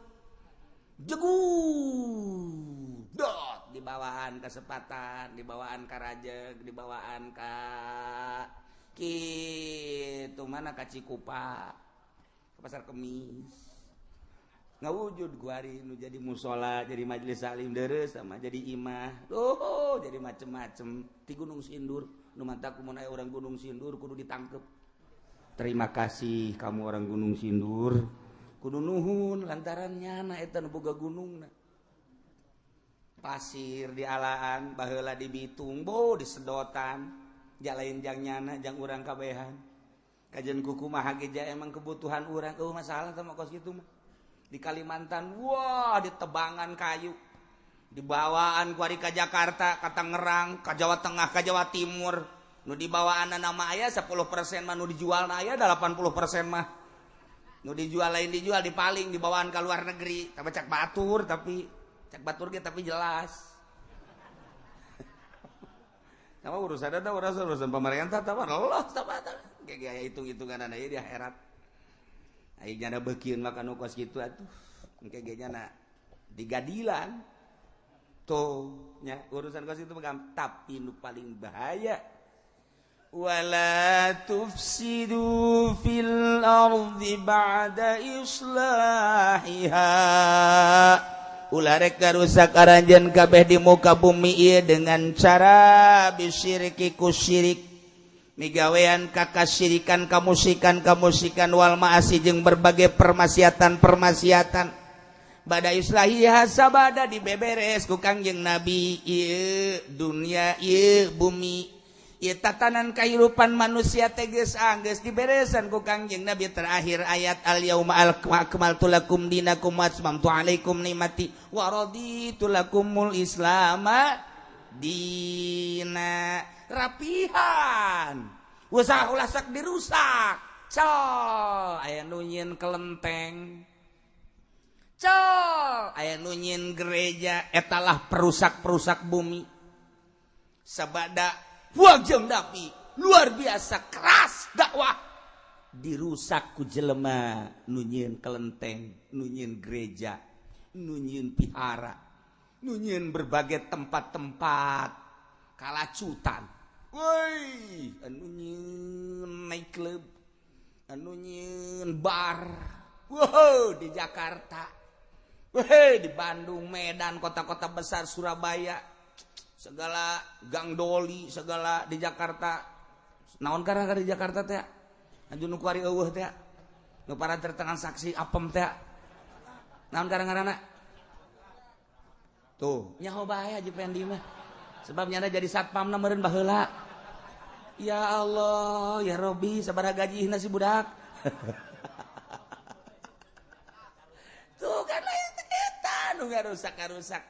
Jegu dot dibawaan kesepatan, dibawaan ka Rajeg, dibawaan ka kitu mana, ka Cikupa, ke Pasar Kemis. Ngawujud kuari nu jadi musola, jadi majelis salim deres, sama jadi imah. Oh, jadi macem-macem di Gunung Sindur. Nu mantak mun aya orang Gunung Sindur kudu ditangkep. Terima kasih kamu orang Gunung Sindur. Kudu nuhun lantaran nyana eta nu boga gunungna. Pasir di alaan baheula di Bitung, bo disedotan. Jalain jang nyana, jang urang kabehan. Kajian kuku mah ge emang kebutuhan urang, eueuh masalah sama kos kitu mah. Di Kalimantan, wah, ditebangan kayu, dibawaan kuari ke Jakarta, ke Tangerang, ke Jawa Tengah, ke Jawa Timur. Nu dibawaan nama aya 10% mah, nu dijual aya 80% mah. Nu dijual lain dijual dipaling dibawaan ke luar negeri. Tapi cak batur tapi cak batur ge tapi jelas. Nama urusan eta urusan pemerintah tah Allah tah gaya hitung-hitungan ieu di akhirat. Aing nyana beukieun mah kanu kos kitu atuh. Engke ge nyana digadilan. Tuh nya urusan kos itu mah tapi nu paling bahaya wala tufsidu fil ardi ba'da islahiha ulah rek rusak aranjeun kabeh di muka bumi ieu dengan cara bisyirki ku syirik migawean kakasirikan kamusikan kamusikan wal ma'asi jeung berbagai permaksiatan-permaksiatan bada islahiha sabada dibeberes ku Kangjeng Nabi ieu dunia ieu bumi ieu tatanan kahirupan manusia teh geus anggeus diberesan ku Kangjeng Nabi terakhir ayat al yauma akmaltu lakum dinakum wa atmamtu alaikum nikmati wa raditu lakumul islama dina. Rapihan usah ulah sok dirusak col aya nu nyieun kelenteng col aya nu nyieun gereja etalah perusak-perusak bumi sabada wajeng Nabi luar biasa keras dakwah dirusak ku jelema nu nyieun kelenteng nu nyieun gereja nu nyieun pihara nu nyieun berbagai tempat-tempat kalacutan. Woi, anu nyieun night club, anu nyieun bar. Wow, di Jakarta. Woi, di Bandung, Medan, kota-kota besar, Surabaya, segala gang doli, segala di Jakarta. Naon karena di Jakarta teh? Anu nu kuari eueuh teh. Nu para tertransaksi apem teh. Naon karena? Tuh, nyaho bae Haji Pendi mah. Sebab nyana jadi satpamna meureun baheula. Ya Allah, ya Robi, sabaraha gajihna si budak. Tuh kan lain eta nu ngarusak-ngarusak.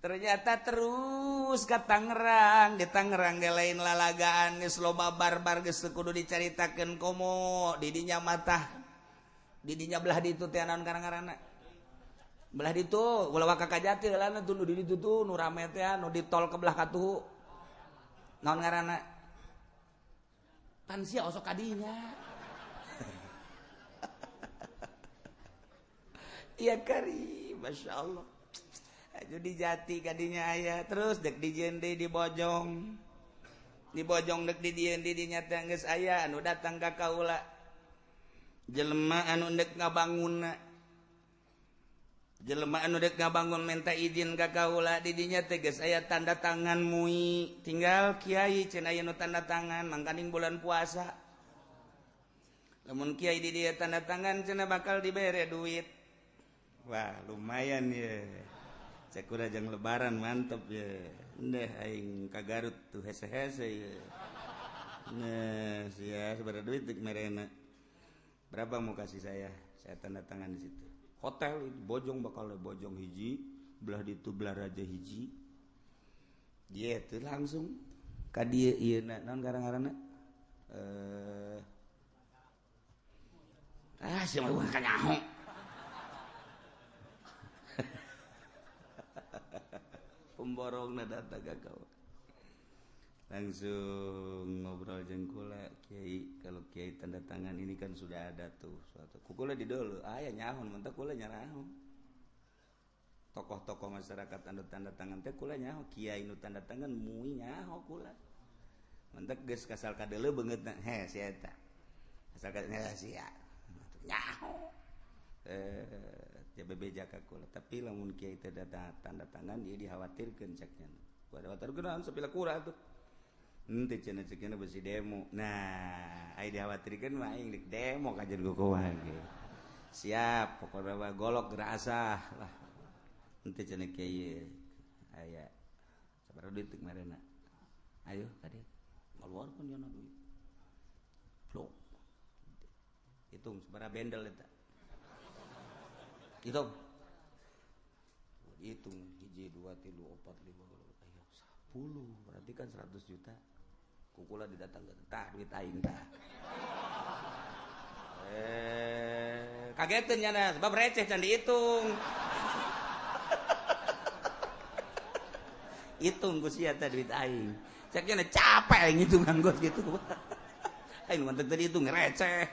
Ternyata terus ke Tangerang, di Tangerang ge lain lalagaan geus loba barbar geus kudu dicaritakeun komo di dinya matah. Di dinya belah ditu teh naon karang-karana. Belah ditu ulah waka Kajati heulana tuh nu di ditu tuh nu rame teh nu di tol ke belah katuhu. Naon ngaranna? Pan sia osok kadinya. Iya kari, Masya Allah. Aju di Jati kadinya aya terus dek di Jende di Bojong. Di Bojong dek di Jende di dinya teh geus aya anu datang ka kaula. Jelema anu dek ngabangunna. Jelema anu dek ngabangun minta izin ka kaula di dinya teh geus aya tanda tangan mui tinggal kiai cenah aya nu tanda tangan mangkaning bulan puasa. Lamun kiai di dieu tanda tangan cenah bakal dibere duit. Wah, lumayan ye. Cek urang jang lebaran mantep ye. Ndeh aing ka Garut tuh hese-hese ye. Nah, sia sabaraha duit dek merena. Berapa mau kasih saya? Saya tanda tangan di situ. Hotel itu Bojong bakal Bojong hiji, belah ditu belah Raja hiji. Dia itu langsung ka dieu ieu na naon garang-garangna? Sia mah kanyaho. Pemborongna datang ka kau. Langsung ngobrol jeung kula, kiai kalau kiai tanda tangan ini kan sudah ada tuh suatu. Kukula di dulu, aya nyahun, mentak kula nyaraho. Tokoh-tokoh masyarakat anu tanda tangan teh kula nyaho, kiai nu tanda tangan mui nyaho kula. Mentak geus kasal kadeuleu beungeutna, he sia eta. Asal ka sia. Nyaho. Teu bebeja ka kula, tapi lamun kiai teh tanda tangan ieu dikhawatirkeun ceknya. Kudu khawatirkeun sapila kura tuh. Henteu cenah cekna besi demo. Nah, ai dikhawatirkeun mah aing deuk demo kajen kukumaha ge. Siap, pokona mah golok gerasah lah. Henteu cenah kieu aya sabaraha duit teu marena. Ayo ka dieu. Ngaluarkeun nya duit. Plok. Hitung sabaraha bendel eta. Hitung. Hitung 1 2 3 4 5 ayo 10 berarti kan 100 juta. Kukula didatangkeun tah duit aing tah. Kageteun nyana sebab receh can dihitung. Hitung ku sia teh duit aing. Cek nya capek aing ngitungan gos gitu. Aing mantep tadi hitung receh.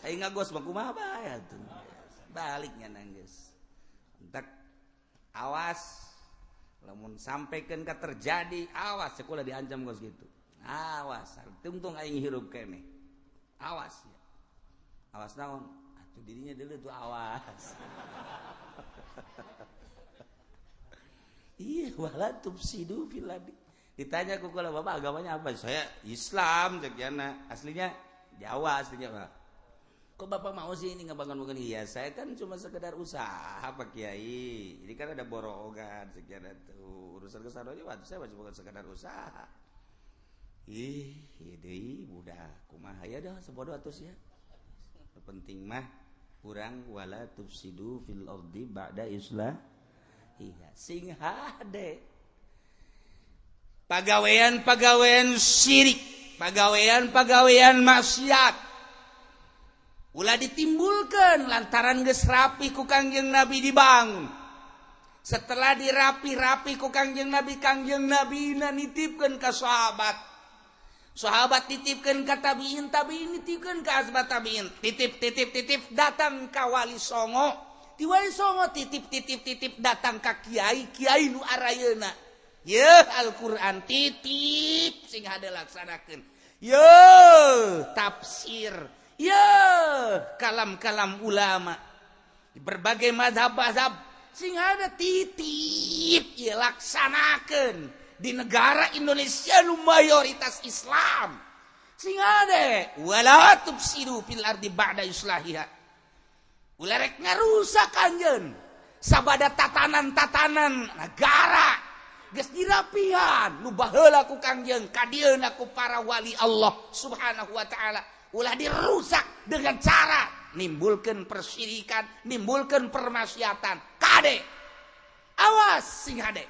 Aing ngagos mah kumaha bae atuh. Baliknya nangis. Entak awas lamun sampaikan ka terjadi awas sekolah diancam gos gitu. Awas, tungtung aing hirup keneh. Awas ya. Awas naon? Atuh dirinya dulu tuh awas. Iya, wala tufsidu fil ardi. Ditanya ku kula bapak agamanya apa? Saya Islam cek jana. Aslinya Jawa aslinya, Pak. Kok bapak mau sih ini ngebangun-bangun? Iya, saya kan cuma sekedar usaha Pak Kiai. Ini kan ada borongan sekian itu. Urusan kesana aja waktu saya masih bukan sekedar usaha. Ih, ieu deui budak kumaha ya dah sebodoh atuh ya. Penting mah urang wala tufsidu fil ardi ba'da islah. Iya, sing hade. Pagawean-pagawean syirik, pagawean-pagawean maksiat ulah ditimbulkan lantaran geus rapi ku Kangjeng Nabi dibangun. Setelah dirapi-rapi ku Kangjeng Nabi, Kangjeng Nabi nitipkeun ka sahabat. Sahabat titipkeun ka tabiin, tabiin nitipkeun ka asbat tabiin. Titip titip titip datang ka Wali Songo. Ti Wali Songo titip titip titip datang ka kiai, kiai nu arayeuna. Yeuh Al-Qur'an titip sing hade laksanakeun. Yeuh tafsir. Ya, kalam-kalam ulama di berbagai mazhab-mazhab sing ada titip ya laksanakeun di negara Indonesia nu mayoritas Islam. Sing ada wala tufsidu fil ardi ba'da islahiha. Ulah rek ngarusak anjeun sabada tatanan-tatanan negara geus dirapihan nu baheula ku Kangjeng kadieuna ku para wali Allah Subhanahu wa taala. Ulah dirusak dengan cara nimbulkan persyirikan, nimbulkan permaksiatan. Kade, awas sing hade.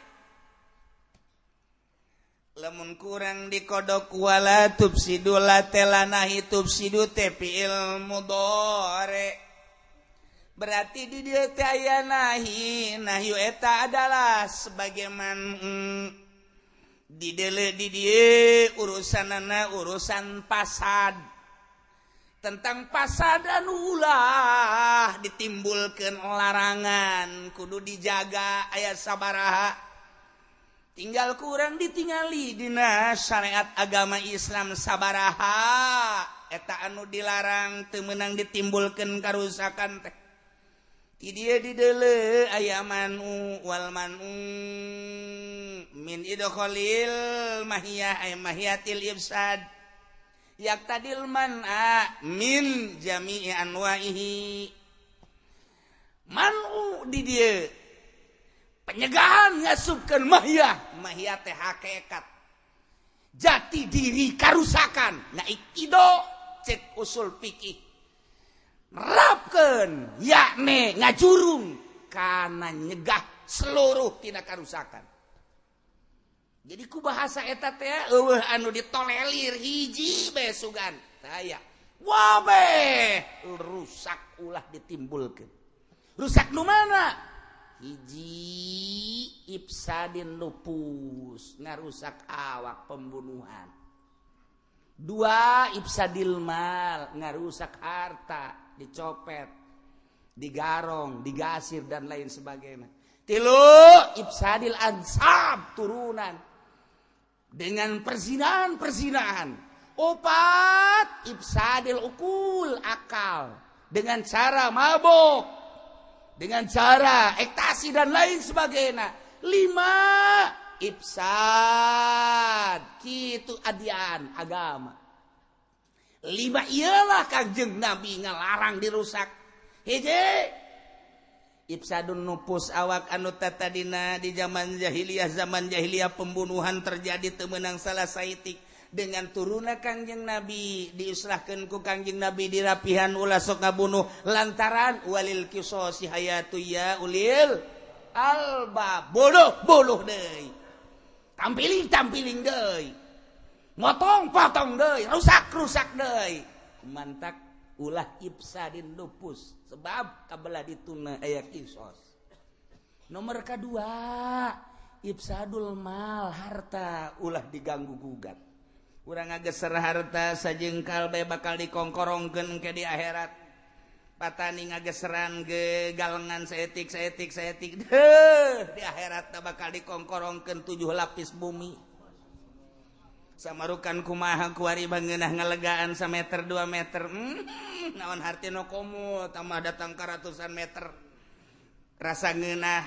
Lamun kurang dikodok wala tufsidu la telanahi tufsidu teh fi'il mudhari. Berarti di dieu teh aya nahi, nahyu eta adalah sebagaimana di deuleu di dieu urusanana urusan pasad. Tentang pasad anu ulah ditimbulkan larangan kudu dijaga aya sabaraha tinggal kurang ditingali dina syariat agama Islam sabaraha eta anu dilarang teu meunang ditimbulkeun karusakan teh ti dieu di deuleu aya manu wal manu min idkhalil mahiyah ay mahiyatil ifsad yak tadil man'a min jami'i anwa'ihi. Man'u di dieu penyegahan ngasupkeun mahiyah, mahiyah teh hakikat jati diri karusakan naik ido cek usul fikih nerapkeun yakni ngajurung kana nyegah seluruh tina karusakan. Jadi ku bahasa eta teh eueuh anu ditolelir hiji bae sugan. Taya. Wabeh rusak ulah ditimbulkeun. Rusak nu mana? Hiji ifsadin lupus, ngarusak awak pembunuhan. Dua ifsadil mal, ngarusak harta, dicopet, digarong, digasir dan lain sebagainya. Tilu ifsadil ansab, turunan dengan perzinahan-perzinahan. Opat ifsadil ukul, akal dengan cara mabok, dengan cara ekstasi dan lain sebagainya. Lima ifsad kitu adian agama. Lima ialah Kangjeng Nabi ngalarang dirusak. Hiji ifsadun nupus awak anu tatadina di zaman jahiliyah, zaman jahiliyah pembunuhan terjadi teu meunang salah saitik. Dengan turunna Kangjeng Nabi diislahkeun ku Kangjeng Nabi dirapihan ulah sok ngabunuh lantaran walil qisasi hayatu ya ulil alba. Bodoh bodoh deui, tampiling tampiling deui, Motong potong deui, rusak-rusak deui. Mantak ulah ifsadin nufus sebab kabelah dituna aya kisos. Nomor kedua, ifsadul mal, harta ulah diganggu gugat. Urang ngageser harta sajengkal bae bakal dikongkorongkeun ke di akhirat. Patani ngageseran ge galengan saetik saetik saetik deuh di akhirat bakal dikongkorongkeun 7 lapis bumi. Samarukan kumaha kuari bangeunah ngalegaan sameter 2 meter. Naon hartina komo tambah datang ka ratusan meter. Rasa ngeunah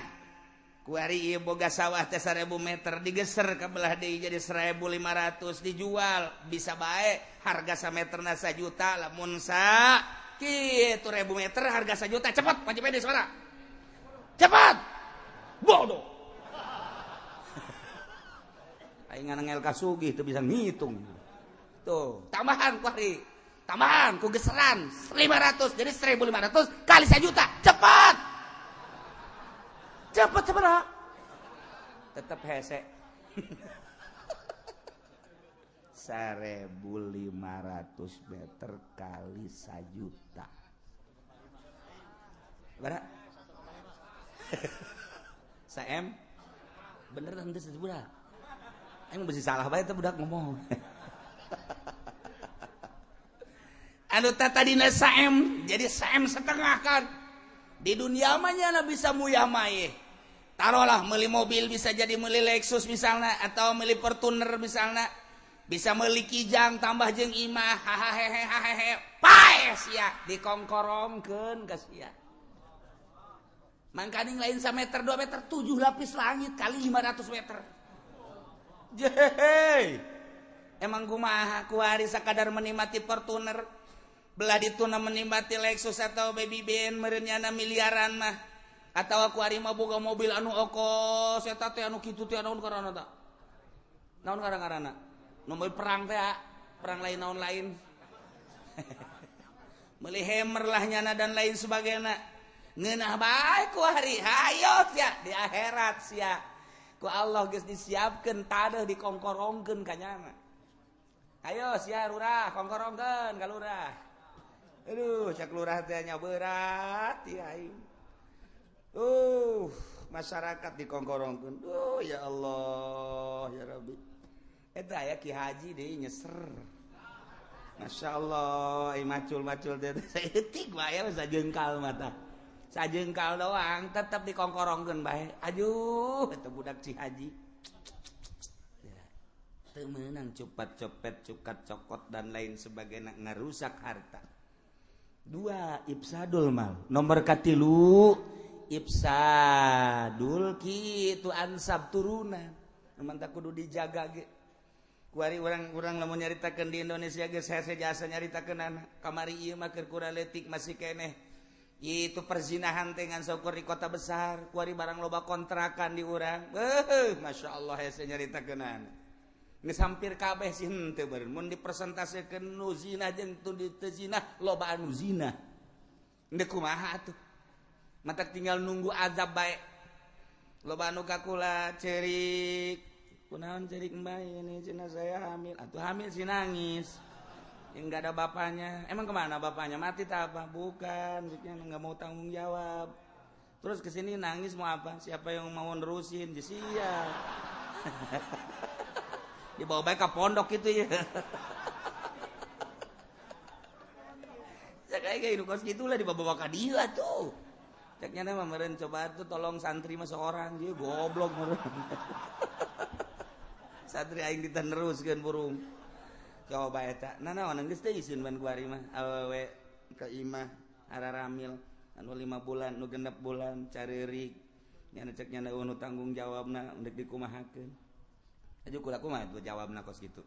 kuari ieu boga sawah teh 1000 meter digeser ka belah deui jadi 1500 dijual bisa bae harga sameterna 1 juta lamun sa kitu 1000 meter harga 1 juta cepat Pak Pede suara. Cepat. Bodoh. Aing ngangel kasugih teu bisa ngitung. Tuh, tambahan kuari. Tambahan ku geseran 500 jadi 1500 kali 1 juta. Cepat. Cepat sabaraha? Tetep hese. 1500 meter kali 1 juta. Berapa? 1M. Bener henteu sebudak. Aing besi salah bae teh budak ngomong. Anu tadina 1M jadi 1M setengah kan. Di dunia mah nya bisa muyah maye. Taruhlah meuli mobil bisa jadi meuli Lexus misalnya atau meuli Fortuner misalnya. Bisa meuli Kijang tambah jeung imah hahaha paeh sia dikongkorongkeun ka sia. Mangkaning lain 1 meter 2 meter 7 lapis langit kali 500 meter. Jehe. Emang kumaha kuari sakadar menikmati Fortuner belah dituna menikmati Lexus atau Baby Ben meureun miliaran mah atawa kuari mah boga mobil anu okos eta teh anu kitu teh naon ngaranna ta? Naon ngaranna? Mobil perang teh, perang lain naon lain. Meuli Hammer lah nyana dan lain sebagainya. Ngeunah bae ku hari, hayo sia di akhirat sia. Ku Allah geus disiapkeun tadeuh dikongkorongkeun ka nyana. Ayo sia lurah kongkorongkeun ka lurah. Aduh, cak lurah teh nya berat ieu aing. Masyarakat dikongkorongkeun. Duh ya Allah, ya Rabbi. Eta aya Ki Haji deui nyeser. Masya Allah, macul-macul teh saeutik bae sajengkal mata. Sajengkal doang tetep dikongkorongkeun bae. Aduh, eta budak Ki Haji. Teu meunang cupat copet, cukat cokot dan lain sebagainya ngarusak harta. Dua, ifsadul mal. Nomor katilu, ifsadul kitu ansab turunan. Mantap kudu dijaga ge. Kuari urang-urang lamun nyaritakeun di Indonesia geus hese jasa nyaritakeun anak. Kamari ieu mah keur kurang leutik masih keneh. Itu perzinahan teh ngan saukur di kota besar, kuari barang loba kontrakan di urang. Masya Allah hese nyaritakeun anak. Geus hampir kabeh sih henteu beureun. Mun dipresentasekeun nu zina jeung teu zina, loba anu zina. Endek kumaha atuh? Matak tinggal nunggu azab bae. Loba anu kakula cerik. Kunaon cerik mbak ini cina saya hamil. Atuh hamil sih nangis. Yang enggak ada bapaknya. Emang kemana bapaknya? Mati tak apa? Bukan, maksudnya enggak mau tanggung jawab. Terus kesini nangis mau apa? Siapa yang mau nerusin? Sia. Dibawa baik ke pondok gitu ya. Saya kayak hidup kos gitulah dibawa-bawa ke dia tuh. Ceknya mah meureun coba tuh tolong santri mah seorang dia goblok meureun. Santri aing diteneruskeun burung. Coba eta. Nah naon geus teh isin ban kuari mah awewe ka imah araramil anu 5 bulan nu 6 bulan careurik. Nya cek nya nu tanggung jawabna endek dikumahakeun. Ayo kula kumaha tuh jawabna kos kitu.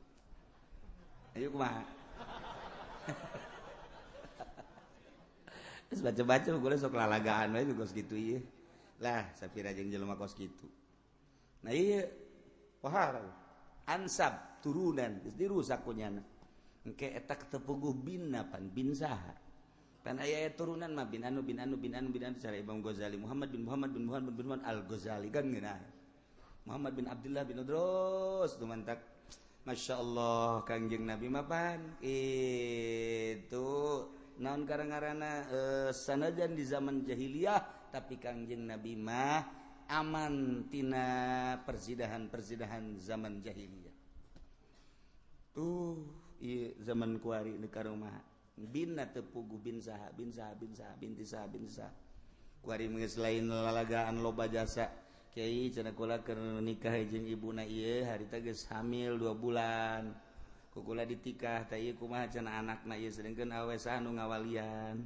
Ayo kumaha. Terus baca-baca kula sok lalagaan we kos kitu ieu. Lah sapira jeung jelema kos kitu. Nah ieu pohara ansab turunan geus dirusak ku nyana. Engke eta tepuguh binna pan bin saha. Pan aya turunan mah bin anu bin anu bin anu bin anu cara Imam Ghazali Muhammad bin Muhammad bin Muhammad bin Muhammad Al-Ghazali kan ngeunah. Muhammad bin Abdullah bin Udrus tuh mantak Masya Allah Kangjeng Nabi mapan itu naon karang-karana sanajan di zaman jahiliyah tapi Kangjeng Nabi mah aman tina perzidahan-perzidahan zaman jahiliyah. Tuh ieu zaman kuari di karomah binna teu puguh bin saha bin saha bin saha binti saha bin saha. Kuari geus lain lalagaan loba jasa. Kiai cenah kula keur nikah jeung ibuna ieu harita geus hamil 2 bulan. Ku kula ditikah teh ieu kumaha cenah anakna ieu sedengkeun awe saha nu ngawalian.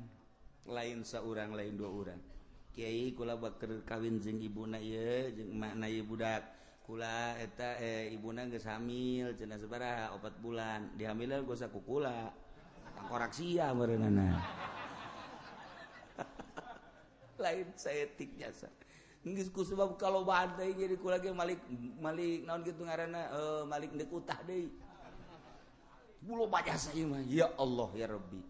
Lain saurang lain dua urang. Kiai kula bakeur kawin jeung ibuna ieu jeung emakna ieu budak. Kula eta ibuna geus hamil cenah sabaraha 4 bulan. Dihamilna geus ku kula. Tangkorak sia meureunana. Lain saetik jasa. Geus ku sebab kalau badai jadi kula ge malik malik naon kitu ngaranna malik deuk utah deui. Loba jasa ieu mah ya Allah ya Rabbi.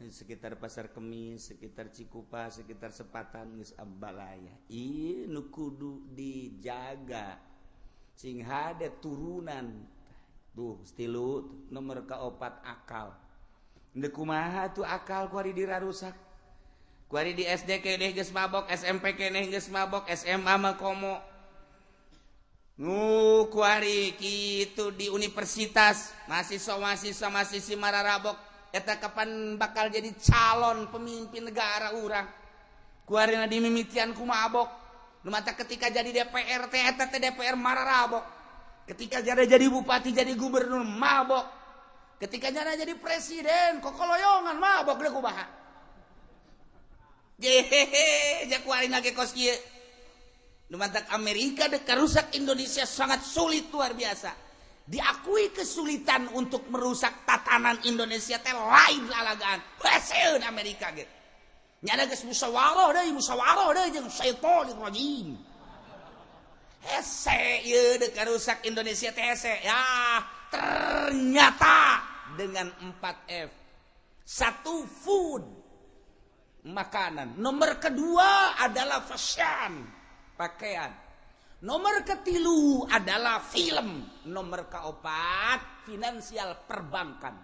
Sekitar Pasar Kemis, sekitar Cikupa, sekitar Sepatan geus ambalaya. Ieu nu kudu dijaga. Sing hade turunan. Tuh stilu nomor kaopat akal. Deuk kumaha tuh akal kuari dirarusak. Kuari di SD keneh geus mabok, SMP keneh geus mabok, SMA mah komo. Nu kuari kitu di universitas, mahasiswa-mahasiswa mahasiswi mararabok eta kapan bakal jadi calon pemimpin negara urang. Kuari na dimimitian ku mabok. Nu mata ketika jadi DPR teh eta teh DPR mararabok. Ketika jadi bupati jadi gubernur mabok. Ketika jadi presiden kokoloyongan mabok deui kumaha. Jehehe, jakuarin lagi kos kieu. Nu mantak Amerika dek rusak Indonesia sangat sulit luar biasa. Diakui kesulitan untuk merusak tatanan Indonesia teh lain lalagaan. Heseun Amerika ge. Nyana geus musyawarah deui jeung syaitonir rajim. Hese ieu dek rusak Indonesia teh hese. Ya, ternyata dengan 4F. 1 food, makanan. Nomor kedua adalah fashion, pakaian. Nomor ketilu adalah film. Nomor keopat finansial perbankan.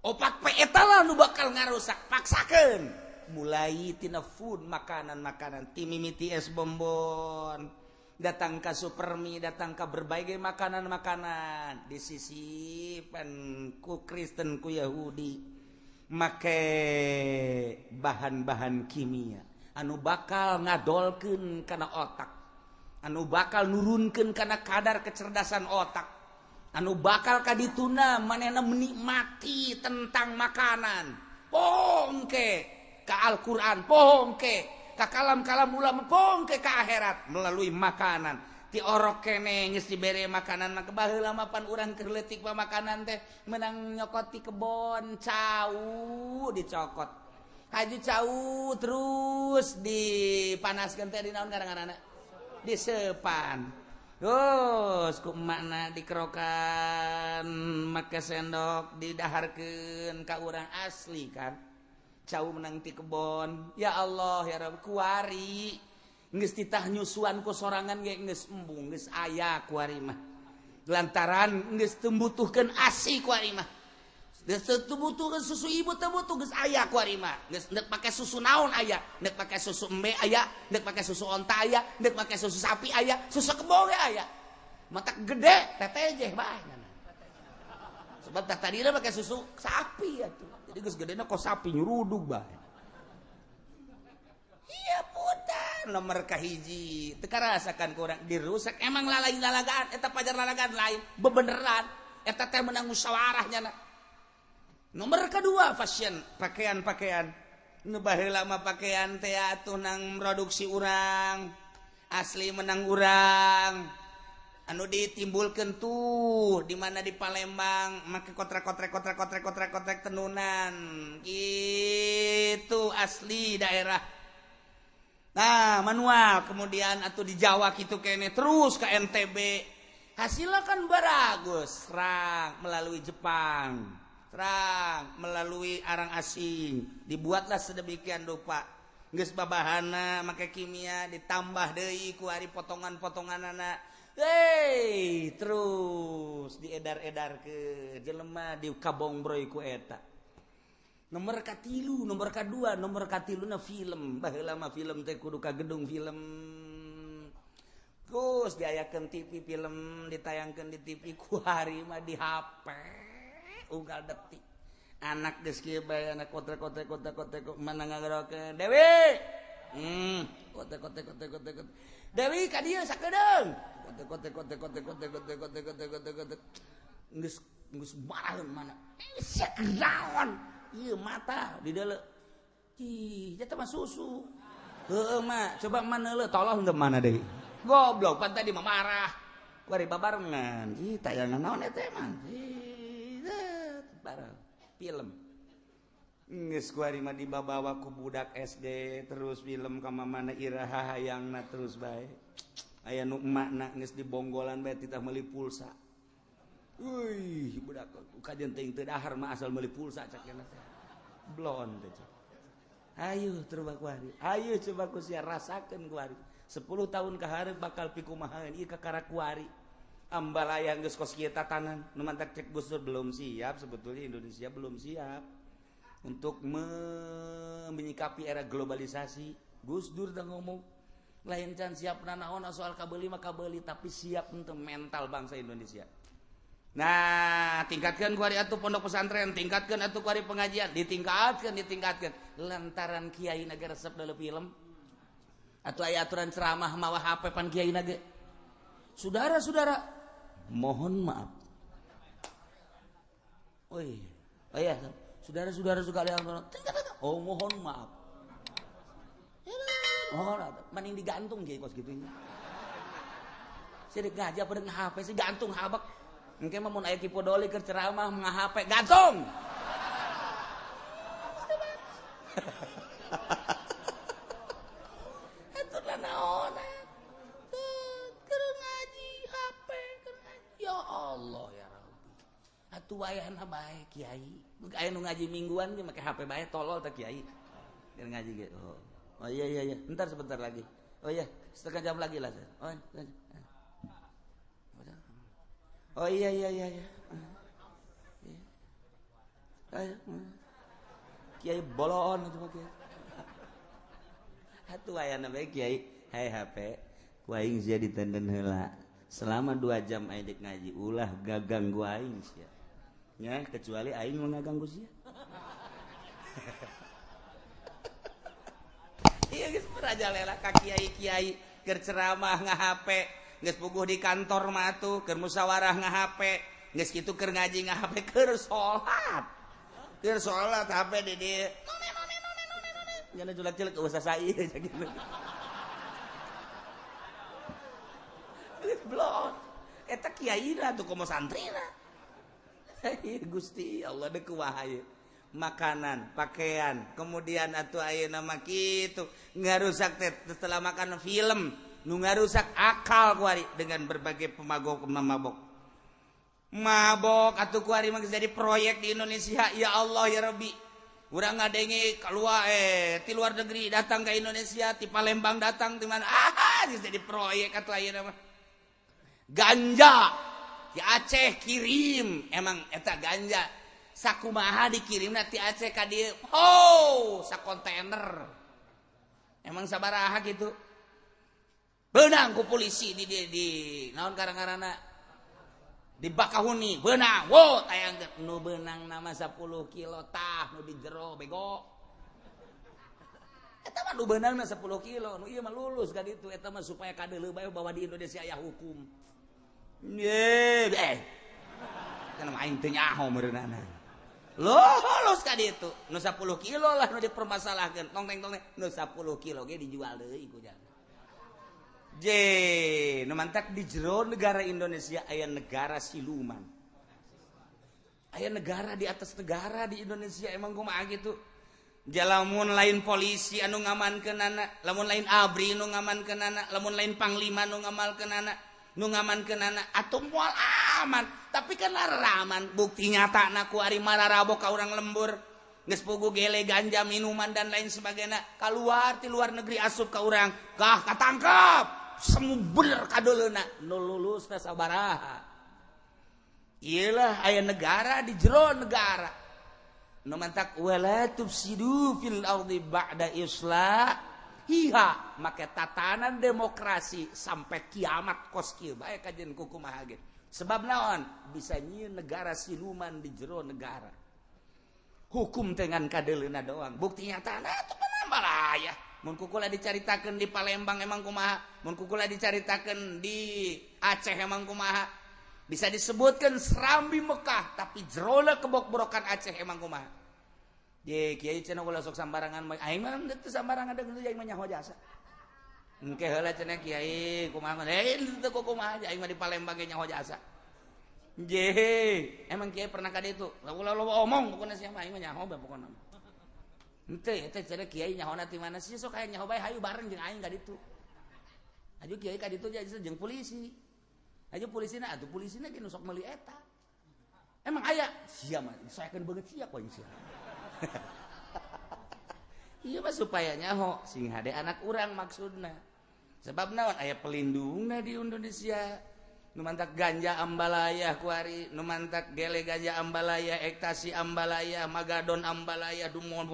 Opat P eta lah nu bakal ngarusak, paksakeun. Mulai tina food, makanan-makanan, ti mimiti es bonbon, datang ke Supermi, datang ke berbagai makanan-makanan. Di sisi pan ku Kristen ku Yahudi make bahan-bahan kimia anu bakal ngadolkeun kana otak, anu bakal nurunkeun kana kadar kecerdasan otak, anu bakal kadituna manehna menikmati tentang makanan. Pongke ka Al-Qur'an, pongke ka kalam-kalam ulama, pongke ka akhirat melalui makanan. Ti orok kene geus dibere makanan mah baheula mah pan urang keur leutik mah makanan teh menang nyokot ti kebon cau dicokot. Haji cau terus dipanaskeun teh di naon ngaranna? Disepan. Terus ku emakna dikerokan make sendok didaharkeun ka urang asli kan. Cau menang ti kebon. Ya Allah ya Rabb kuari geus titah nyusuan ku sorangan ge geus embung geus aya kuari mah. Lantaran geus teu butuhkeun asi kuari mah. Geus teu butuhkeun susu ibu teu butuh geus aya kuari mah. Geus neuk pake susu naon aya, neuk pake susu embe aya, neuk pake susu onta aya, neuk pake susu sapi aya, susu kebo ge aya. Matak gede tetejeh bae. Sebab tah tadina pake susu sapi atuh. Jadi geus gedena kos sapi nyurudug bae. Iya putar nomor kahiji teu karasakan kurang dirusak emang lalain lalagaan eta pajar lalagaan lain bebeneran eta teh menang musyawarah nyana. Nomor kedua fashion, pakaian-pakaian. Nu baheula mah pakaian teh atuh nang produksi urang asli menang urang anu ditimbulkeun tuh di mana di Palembang make kotrek-kotrek kotrek-kotrek kotrek-kotrek tenunan gitu asli daerah. Nah manual kemudian atau di Jawa gitu kene terus ke NTB hasilnya kan baragus serang melalui Jepang, serang melalui arang asing, dibuatlah sedemikian rupa. Geus babahana make kimia ditambah deui ku ari potongan-potonganana. Hei, terus diedar-edar ke jelema di kabongbroy ku eta. Nomor katilu, nomor kadua, nomor katiluna film. Baheula mah film teh kudu ka gedung film. Terus diayakeun TV film, ditayangkeun di TV ku hari mah di HP. Unggal detik. Anak geus kieu bae anak kotek-kotek kotek-kotek mana ngagerokeun Dewi. Kotek-kotek kotek-kotek. Dewi ka dieu sakedeung. Kotek kotek kotek kotek kotek kotek kotek kotek kotek. Geus geus maraheun mana. Sia kenaon? Ieu mata di deuleu. Ih, eta mah susu. Heueuh mah, coba mana leuh tolong teu mana deui. Goblok pan tadi mah marah. Kuari babarengan. Ih, tayangan naon eta mah? Ih, bareng film. Geus kuari mah dibabawa ku budak SD terus film ka mamana iraha hayangna terus bae. Aya nu emakna geus dibonggolan bae titah meuli pulsa. Uih, budak kajian teuing teu dahar mah asal meuli pulsa cak cenah teh. Blon teh cak. Ayo coba kuari. Ayo coba ku sia rasakeun kuari. 10 tahun ka hareup bakal pikumahaeun ieu kakara kuari. Ambalaya geus kos kieu tatanan. Nu mantak cek Gus Dur belum siap, sebetulnya Indonesia belum siap untuk menyikapi era globalisasi. Gus Dur dah ngomong lain can siap nanaon soal kabeuli mah kabeuli, tapi siap untuk mental bangsa Indonesia. Nah, tingkatkan kuari atuh pondok pesantren, tingkatkan atuh kuari pengajian, ditingkatkan, ditingkatkan. Lantaran kiai naga resep dalam film atau aya aturan ceramah mawa HP pan kiai naga. Saudara-saudara, mohon maaf. Oh iya, oh iya, saudara-saudara sekalian, oh mohon maaf. Oh, mending digantung kiai kos gitu. Saya ngaji apa dengan HP sih gantung habak. Engke mah mun aya Ki Podoli keur ceramah nga-HP gantung. Atuh naon keur ngaji HP keur ngaji. Ya Allah ya Rabbi. Atuh wayahna bae kiai. Aya nu ngaji mingguan ge make HP bae tolol teh kiai. Keur ngaji ge. Oh. Oh iya iya iya, entar sebentar lagi. Oh iya, setengah jam lagi lah. Oh, oh iya iya iya iya. Kiai bolon itu mah kiai. Atuh ayana bae kiai, hai HP, ku aing sia ditenden heula. Selama 2 jam aing dek ngaji ulah gaganggu aing sia. Nya kecuali aing mah ngaganggu sia. Iya geus merajalela ka kiai-kiai keur ceramah nga-HP, geus puguh di kantor mah atuh keur musyawarah nga-HP, geus kitu keur ngaji nga-HP, keur salat. Keur salat HP di dieu. None none none none none. Nyana julak-julak eueuh sasai gitu. Geus blon. Eta kiaina tuh komo santrina. Gusti Allah deuk kumaha ieu. Makanan, pakaian, kemudian atuh ayeuna mah kitu ngarusak teh setelah makan film, nu ngarusak akal kuari dengan berbagai pemagok mabok. Mabok atuh kuari mah jadi proyek di Indonesia, ya Allah ya Rabbi. Urang ngadenge keluar ti luar negeri datang ke Indonesia, ti Palembang datang ti mana, ah jadi proyek atuh ayeuna mah. Ganja di Aceh kirim, emang eta ganja sakumaha dikirim ti Aceh ka dieu, oh sakontainer. Emang sabaraha gitu. Beunang ku polisi di naon karang-karana di Bakahuni, beunang. Wo tayang nu beunang nama 10 kilo tah nu di jero bego. Eta mah nu beunangna 10 kilo, nu ieu mah lulus ka ditu eta mah supaya kadeuleu bae bahwa di Indonesia aya hukum. Ye, kana mah aing teu nyaho meureunana. Lulus ka ditu, nu 10 kilo lah nu dipermasalahkeun. Tong teng tong nu 10 kilo ge dijual deui ku jang. Je, nu mantak di jero negara Indonesia aya negara siluman. Aya negara di atas negara di Indonesia emang kumaha kitu. Lamun lain polisi anu ngamankeunana, lamun lain ABRI nu ngamankeunana, lamun lain panglima nu ngamalkeunana, nu ngamankeunana atuh moal aman. Tapi kan aman, bukti nyata na ku ari mararabok ka urang lembur. Geus puguh gele ganja minuman dan lain sebagainya keluar ti luar negeri asup ka urang kah katangkap semu bener kadoleuna nu lulus sabaraha. Iyalah aya negara di jero negara nu mantak wala tufsidu fil ardi ba'da islahiha, make tatanan demokrasi sampai kiamat kos kieu bae kajen kukumaha ge. Sebab naon bisa nyieun negara siluman di jero negara. Hukum dengan kadeleuna doang. Bukti nyata atuh panambalaya. Mun kukula dicaritakeun di Palembang emang kumaha, mun kukula dicaritakeun di Aceh emang kumaha. Bisa disebutkan Serambi Mekah tapi jerona kebok-borokan Aceh emang kumaha. Ye kiai cenah ulah sok sambarangan aing mah teu sambarangan deung aing mah nyaho jasa. Engke heula cenah kiai kumaha teu kumaha aing mah di Palembang ge nyaho jasa. Je, emang kiai pernah ka ditu? Ulah loba omong pokona sia mah aing mah nyaho bae pokona. Henteu eta cenah kiai nyahona ti mana sih sok aya nyaho bae hayu bareng jeung aing ka ditu. Aju kiai ka ditu jeung polisi. Aju polisina atuh polisina ge nu sok meuli eta. Emang aya sia mah disaekeun beungeut sia ku aing sia. Ieu mah supaya nyaho sing hade anak urang maksudna. Sebab naon aya pelindungna di Indonesia. Nu mantak ganja ambalaya kuari, nu mantak gele ganja ambalaya, ektasi ambalaya, magadon ambalaya, dumon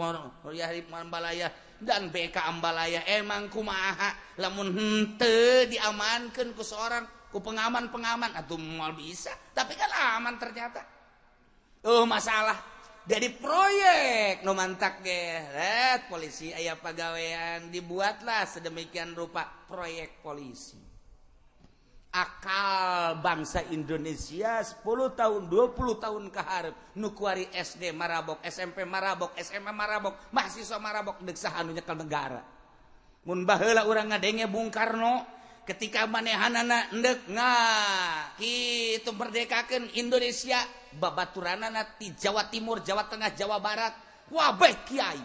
yahib ambalaya dan BK ambalaya. Emang kumaha lamun henteu diamankeun ku seorang ku pengaman-pengaman atuh moal bisa, tapi kan aman ternyata. Oh masalah dari proyek nu mantak ge polisi aya pagawean dibuatlah sedemikian rupa proyek polisi. Akal bangsa Indonesia 10 tahun 20 tahun ke hareup nu kuari SD marabok, SMP marabok, SMA marabok, mahasiswa marabok deuk saha nu nyekel negara. Mun baheula urang ngadenge Bung Karno ketika manehanana endek nah kitu merdekakeun Indonesia babaturanana ti Jawa Timur, Jawa Tengah, Jawa Barat wabeh kiai.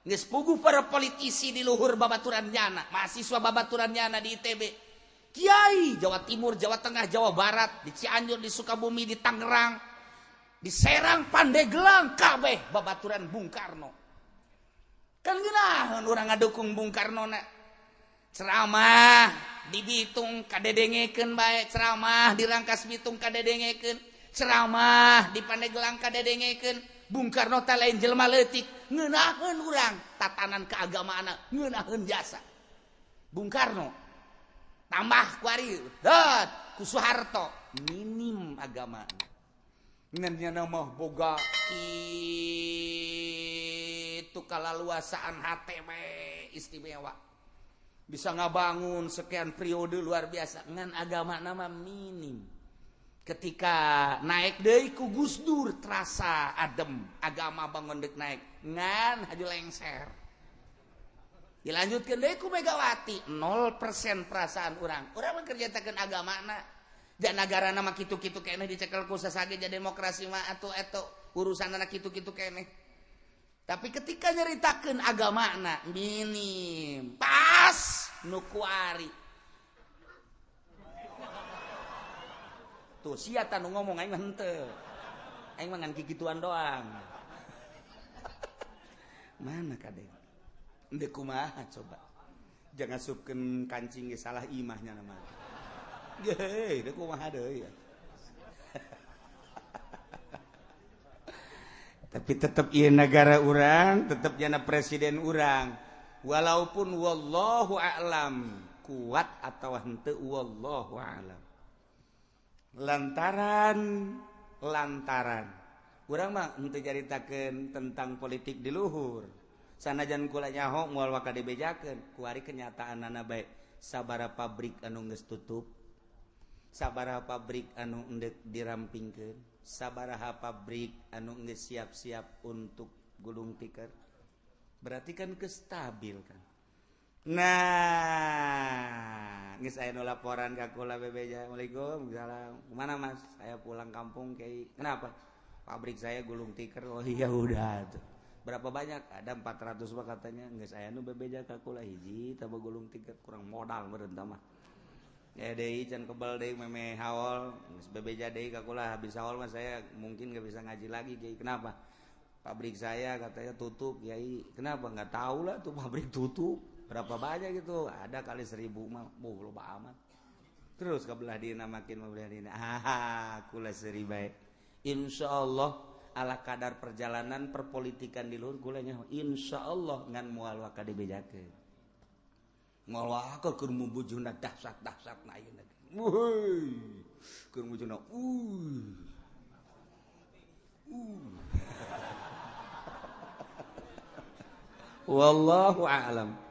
Geus puguh para politisi di luhur babaturan nyana, mahasiswa babaturan nyana di ITB. Kiai Jawa Timur, Jawa Tengah, Jawa Barat, di Cianjur, di Sukabumi, di Tangerang, di Serang, Pandeglang, kabeh babaturan Bung Karno. Kan geunaheun urang ngadukung Bung Karno na. Ceramah di Bitung kadedengekeun bae, ceramah di Rangkas Bitung kadedengekeun, ceramah di Pandeglang kadedengekeun. Bung Karno teh lain jelema leutik, ngeunaheun urang tatanan keagamaanna, ngeunaheun jasa. Bung Karno tambah kuari dat ku Soeharto minim agama ngan nya mah boga kitu kalaluasaan HTW istimewa bisa ngabangun sekian periode luar biasa ngan agama nama minim. Ketika naik deui ku Gus Dur terasa adem agama bangun deuk naik ngan haju lengser. Dilanjutkan deui ku Megawati 0% perasaan urang. Urang mah kerjatakeun agamana. Dan nagarana mah kitu-kitu keneh dicekel ku sasage jadi demokrasi mah atuh eta urusanna kitu-kitu keneh. Tapi ketika nyeritakeun agamana minim pas nu kuari. Tuh sia tah nu ngomong aing mah henteu. Aing mah ngan kikituan doang. Mana kadeng? Ndek kumaha coba. Jangan asupkeun kancing ge salah imahnya nama. Geuh, deuk kumaha deui. Tapi tetep ieu negara urang, tetep jana presiden urang. Walaupun wallahu a'lam kuat atau henteu wallahu a'lam. Lantaran urang mah henteu caritakeun tentang politik di luhur. Sanajan kula nyaho moal waka dibejakeun kuari kenyataanana bae sabara pabrik anu geus tutup, sabaraha pabrik anu endek dirampingkeun, sabaraha pabrik anu geus siap-siap untuk gulung tikar. Berarti kan kestabil kan. Nah, geus aya nu laporan ka kula bebeja, Assalamualaikum, salam. Kemana Mas? Saya pulang kampung kiai. Kenapa? Pabrik saya gulung tikar. Oh iya udah tuh. Berapa banyak? Ada 400 mah katanya. Geus aya nu bebeja ka kula hiji taba gulung tikar kurang modal meureun tah mah. Ya deui can kebal deui meme haol, geus bebeja deui ka kula habis haol mah saya mungkin gak bisa ngaji lagi kiai. Kenapa? Pabrik saya katanya tutup, Kiai. Kenapa? Nggak tahu lah tuh pabrik tutup. Berapa banyak gitu? Ada kali 1000 mah. Boh, loba amat. Terus ke belah dina makin belah dina. Ah, kula seuri bae. Insyaallah ala kadar perjalanan perpolitikan di luhur kula nya insyaallah ngan moal waka dibejakeun. Moal waka keur mubujuna dahsyat-dahsyatna ayeuna. Wuih. Keur mubujuna Wallahu a'lam.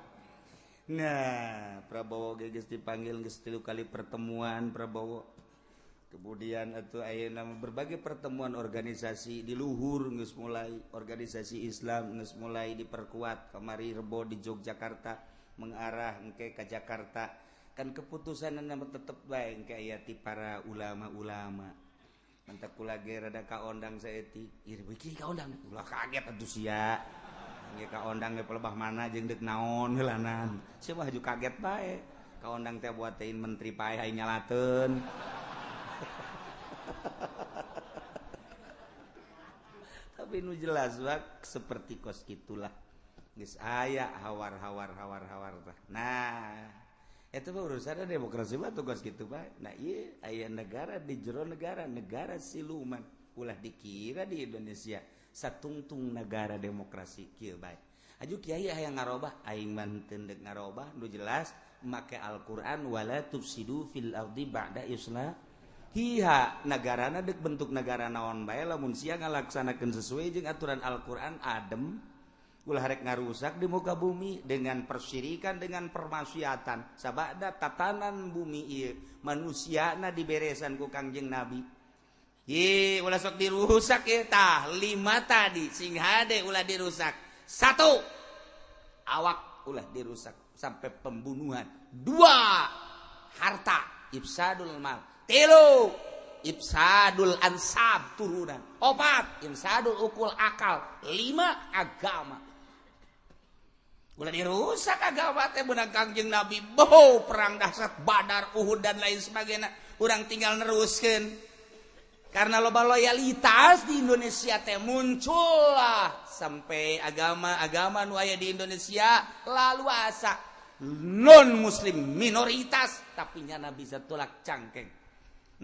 Nah, Prabowo geus dipanggil geus 3 kali pertemuan Prabowo. Kemudian atuh ayeuna berbagai pertemuan organisasi di luhur geus mulai, organisasi Islam geus mulai diperkuat. Kamari Rebo di Yogyakarta mengarah engke ka Jakarta. Kan keputusanna tetep bae engke aya ti para ulama-ulama. Mentak kula ge rada kaondang saeutik. Ieu beuki kaondang. Ulah kaget atuh sia. Nge kaondang ge pelebah mana jeung deuk naon heulanan. Sia mah haju kaget bae. Kaondang teh buatein menteri pae aing nyalateun. Tapi nu jelas bak seperti kos kitulah. Geus aya hawar-hawar hawar-hawar tah. Nah, eta mah urusan demokrasi mah tugas kitu bae. Nah, ieu aya negara di jero negara, negara siluman. Ulah dikira di Indonesia satungtung negara demokrasi kieu bae. Aju kiai hayang ngarobah, aing mah henteu deuk ngarobah, nu jelas make Al-Qur'an wala tufsidu fil ardi ba'da islahiha. Nagarana deuk bentuk negara naon bae lamun sia ngalaksanakeun sesuai jeung aturan Al-Qur'an adem. Ulah rek ngarusak di muka bumi dengan persyirikan, dengan permaksiatan. Sabada tatanan bumi ieu manusiana diberesan ku Kangjeng Nabi. Ye, ulah sok dirusak ye tah 5 tadi sing hade ulah dirusak. 1, awak ulah dirusak sampai pembunuhan. 2, harta ifsadul mal. 3, ifsadul ansab turunan. 4, ifsadul ukul akal. 5, agama. Ulah dirusak agama teh beunang Kangjeng Nabi. Boh, perang dahsyat Badar, Uhud dan lain sebagainya. Urang tinggal neruskeun. Karena loba loyalitas di Indonesia teh muncullah sampai agama-agama nu aya di Indonesia lalu asa non muslim minoritas tapi nyana bisa tolak cangkeng.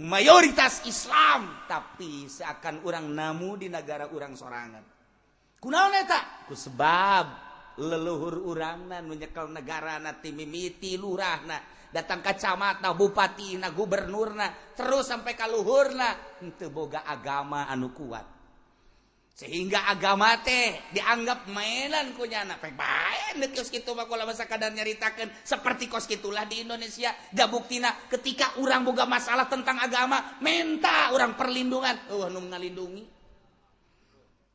Mayoritas Islam tapi seakan urang namu di negara urang sorangan. Kunaon eta? Ku sebab leluhur urangna nu nyekel negarana ti mimiti lurahna datang ka camatna, bupatina, gubernurna, terus sampai ka luhurna henteu boga agama anu kuat. Sehingga agama teh dianggap mainan ku nyana. Pek bae deuk kos kitu mah kula sakadar nyaritakeun seperti kos kitulah di Indonesia. Da buktina ketika urang boga masalah tentang agama, minta urang perlindungan, eueuh nu ngalindungi.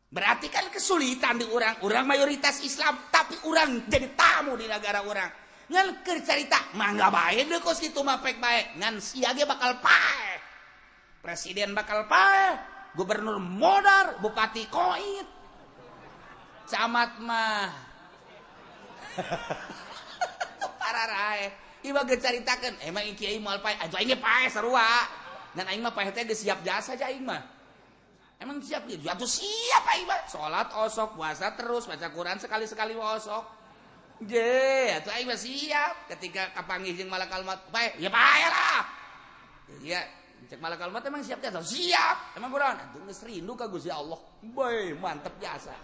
Berarti kan kesulitan di urang, urang mayoritas Islam tapi urang jadi tamu di negara urang. Ngan keur carita mangga bae deui kos kitu mah pek bae, ngan sia ge bakal paeh. Presiden bakal paeh, gubernur modar, bupati koit. Camat mah pararae. Ieu mah geus caritakeun, emang kiai moal paeh, atuh aing ge paeh sarua. Ngan aing mah paeh teh geus siap jasa aja aing mah. Emang siap gitu? Atuh siap aing mah. Salat osok, puasa terus, baca Quran sekali-sekali osok. Je, atuh aing mah siap ketika kapanggih jeung malakal maut. Paeh, ya paeh lah. Ya, cek malakal maut emang siap jasa? Siap. Emang kurang? Atuh geus rindu ka Gusti Allah. Bae, mantep jasa.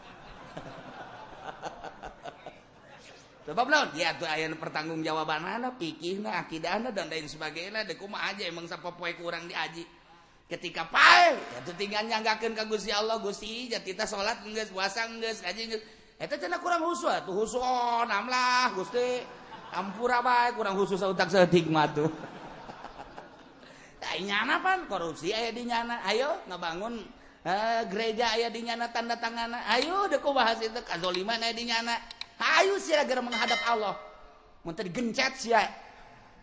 Sebab naon? Ya atuh aya pertanggungjawabanana, fikihna, akidahna dan lain sebagainya. Deuk kumaha aja emang sapopoe kurang diaji. Ketika paeh, atuh tinggal nyanggakeun ka Gusti Allah, Gusti, jatita salat geus, puasa geus, ngaji geus. Eta cenah kurang khusus atuh khusus namlah Gusti. Ampura bae kurang khusus utak saeutik mah tuh. Tah nyana pan korupsi aya di nyana. Ayo ngabangun gereja aya di nyana tanda tanganna. Ayo deuk bahas itu kazoliman aya di nyana. Ayo sia geura menghadap Allah. Mun teu digencet sia.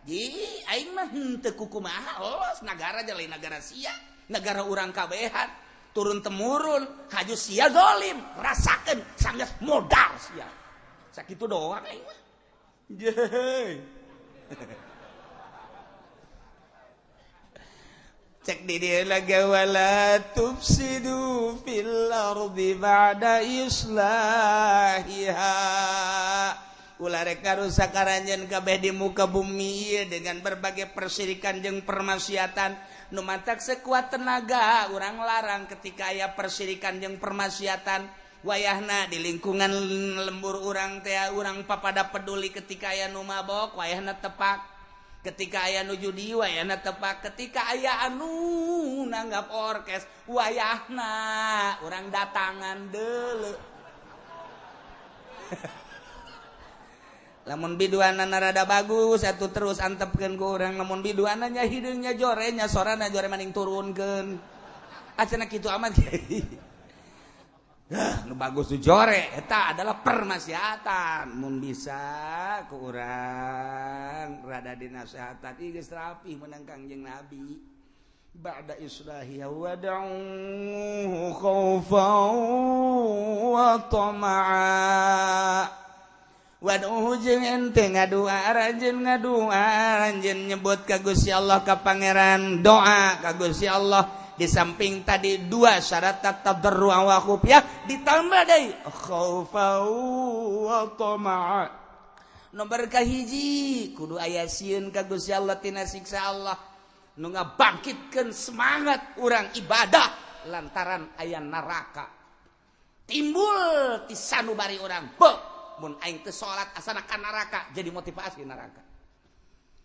Ji aing mah henteu kukumaha los nagara lain nagara sia, nagara urang kabehan. Turun temurun haju sia zalim rasakeun sanggeus modal sia sakitu doang aing mah. Jehe. Cek di dieu lagi wala tufsidu fil ardi ba'da islahiha. Ulah rek ngarusak aranjeun kabeh di muka bumi ieu dengan berbagai persirikan jeung permaksiatan. Nu matak sekuat tenaga urang larang ketika aya persirikan jeung permaksiatan. Wayahna di lingkungan lembur urang teh urang papada peduli ketika aya nu mabok wayahna tepak. Ketika aya nu judi wayahna tepak, ketika aya anu nanggap orkes wayahna urang datangan deuleu. Lamun biduanana rada bagus atuh terus antepkeun ku urang, lamun biduanana hideungnya jorenya sorana jore maning turunkeun. Acenah kitu amat kiai. Nu bagus tu jore eta adalah permaksiatan. Mun bisa ku urang rada dinasehatan ieu geus rapi meunang Kangjeng Nabi. Ba'da islahiha wad'uhu khaufan wa tama'a. Wad'uhu jeung ente ngadua aranjeun nyebut ka Gusti Allah ka Pangeran, doa ka Gusti Allah. Di samping tadi dua syarat tadarru wa khufyah ditambah deui khaufa wa tama'a. Nomor kahiji kudu aya sieun ka Gusti Allah tina siksa Allah nu ngabangkitkeun semangat urang ibadah lantaran aya neraka. Timbul ti sanubari urang, beuh mun aing teu salat asana ka neraka, jadi motivasi neraka.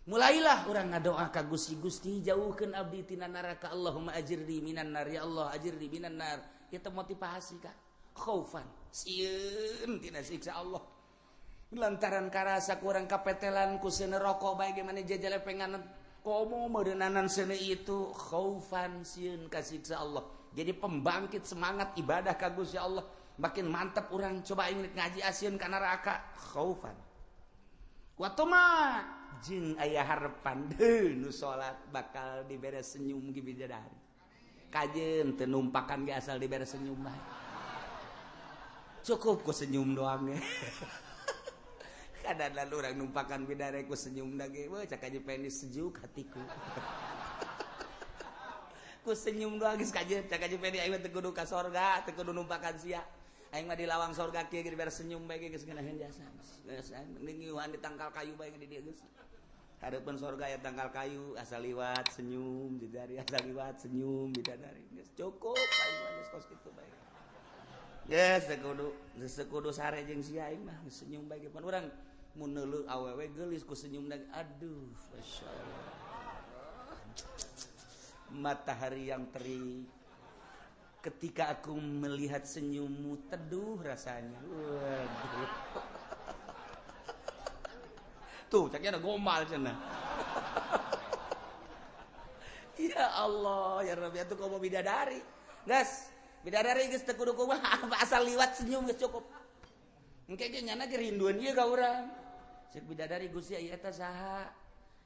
Mulailah orang ngadoa ka Gusti, Gusti jauhkeun abdi tina neraka, Allahumma ajirni minan nar, ya Allah ajirni minan nar. Eta motivasi ka khaufan sieun tina siksa Allah. Lantaran karasa kurang kapetelan ku seuneu rokok bae ge mane jajalepengan komo meureunnanan seuneu itu khaufan sieun ka siksa Allah. Jadi pembangkit semangat ibadah ka Gusti Allah. Makin mantap orang coba aing ngaji asieun ka neraka khaufan. Wa tama jeung aya harapan deui nu salat bakal dibere senyum gi bidadari. Kajeun teu numpakan ge asal dibere senyum bae. Cukup ku senyum doang ge. Kadang urang numpakan bidadari ku senyum da ge, weuh cak aja penis sejuk hatiku. Ku senyum doang geus kajeun cak aja penis aing mah teu kudu ka sorga, teu kudu numpakan sia. Aing mah di lawang sorga kieu ge dibere senyum bae ge geus ngeunaheun jasa. Geus ngiuhan di tangkal kayu bae di dieu geus. Hareupeun sorga aya tangkal kayu asal liwat senyum bidadari, asal liwat senyum bidadari. Geus cukup aing mah geus kos kitu bae. Geus teu kudu sare jeung sia aing mah senyum bae ge pan urang mun neuleuh awewe geulis ku senyum da aduh masyaallah. Matahari yang terik ketika aku melihat senyummu teduh rasanya. Waduh. Tuh, caknya ada gombal cenah. Ya Allah, ya Rabbi, atuh komo bidadari. Geus, bidadari geus teu kudu kumaha, asal liwat senyum geus cukup. Engke ge nyana ge rinduan ieu ka urang. Cek bidadari Gusti aya eta saha?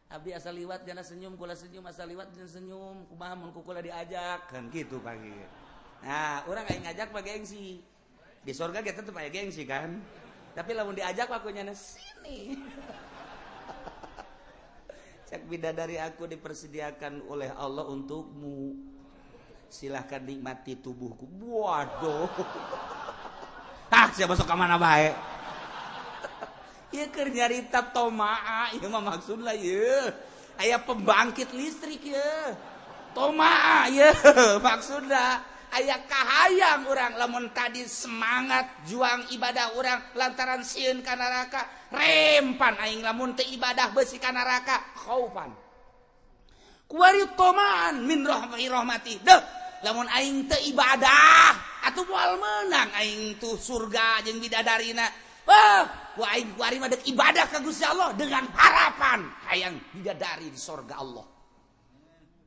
Abdi asal liwat jana senyum, kula senyum, asal liwat jana senyum, kumaha mun ku kula diajak kan kitu pagi. Nah, urang aing ngajak mah gengsi. Di sorga ge tetep aya gengsi kan. Tapi lamun diajak mah ku nyana sini. Cek bidadari aku dipersediakan oleh Allah untukmu. Silahkan nikmati tubuhku. Waduh. Ah, siapa masuk ke mana bae? Ieu keur nyarita tomaa, ieu mah maksudna ieu. Aya pembangkit listrik ieu. Tomaa ieu maksudna. Aya kahayang urang lamun tadi semangat juang ibadah urang lantaran sieun ka neraka, rempan aing lamun teu ibadah beusi ka neraka khaufan. Kuari tomaan min rahmati. Deuh, lamun aing teu ibadah atuh moal meunang aing tuh surga jeung bidadarina. Wah, ku aing kuari mah deuk ibadah ka Gusti Allah dengan harapan hayang bidadari di sorga Allah.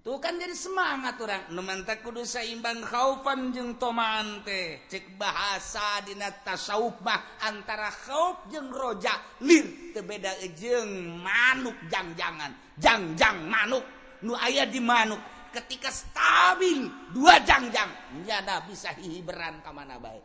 Tuh kan jadi semangat orang. Nu mantak kudu saimbang khaufan jeung tomaan teh. Cek bahasa dina tasawuf mah antara khauf jeung roja lir teu beda jeung manuk jangjangan. Jangjang manuk nu aya di manuk ketika stabil dua jangjang nyada bisa hihiberan ka mana bae.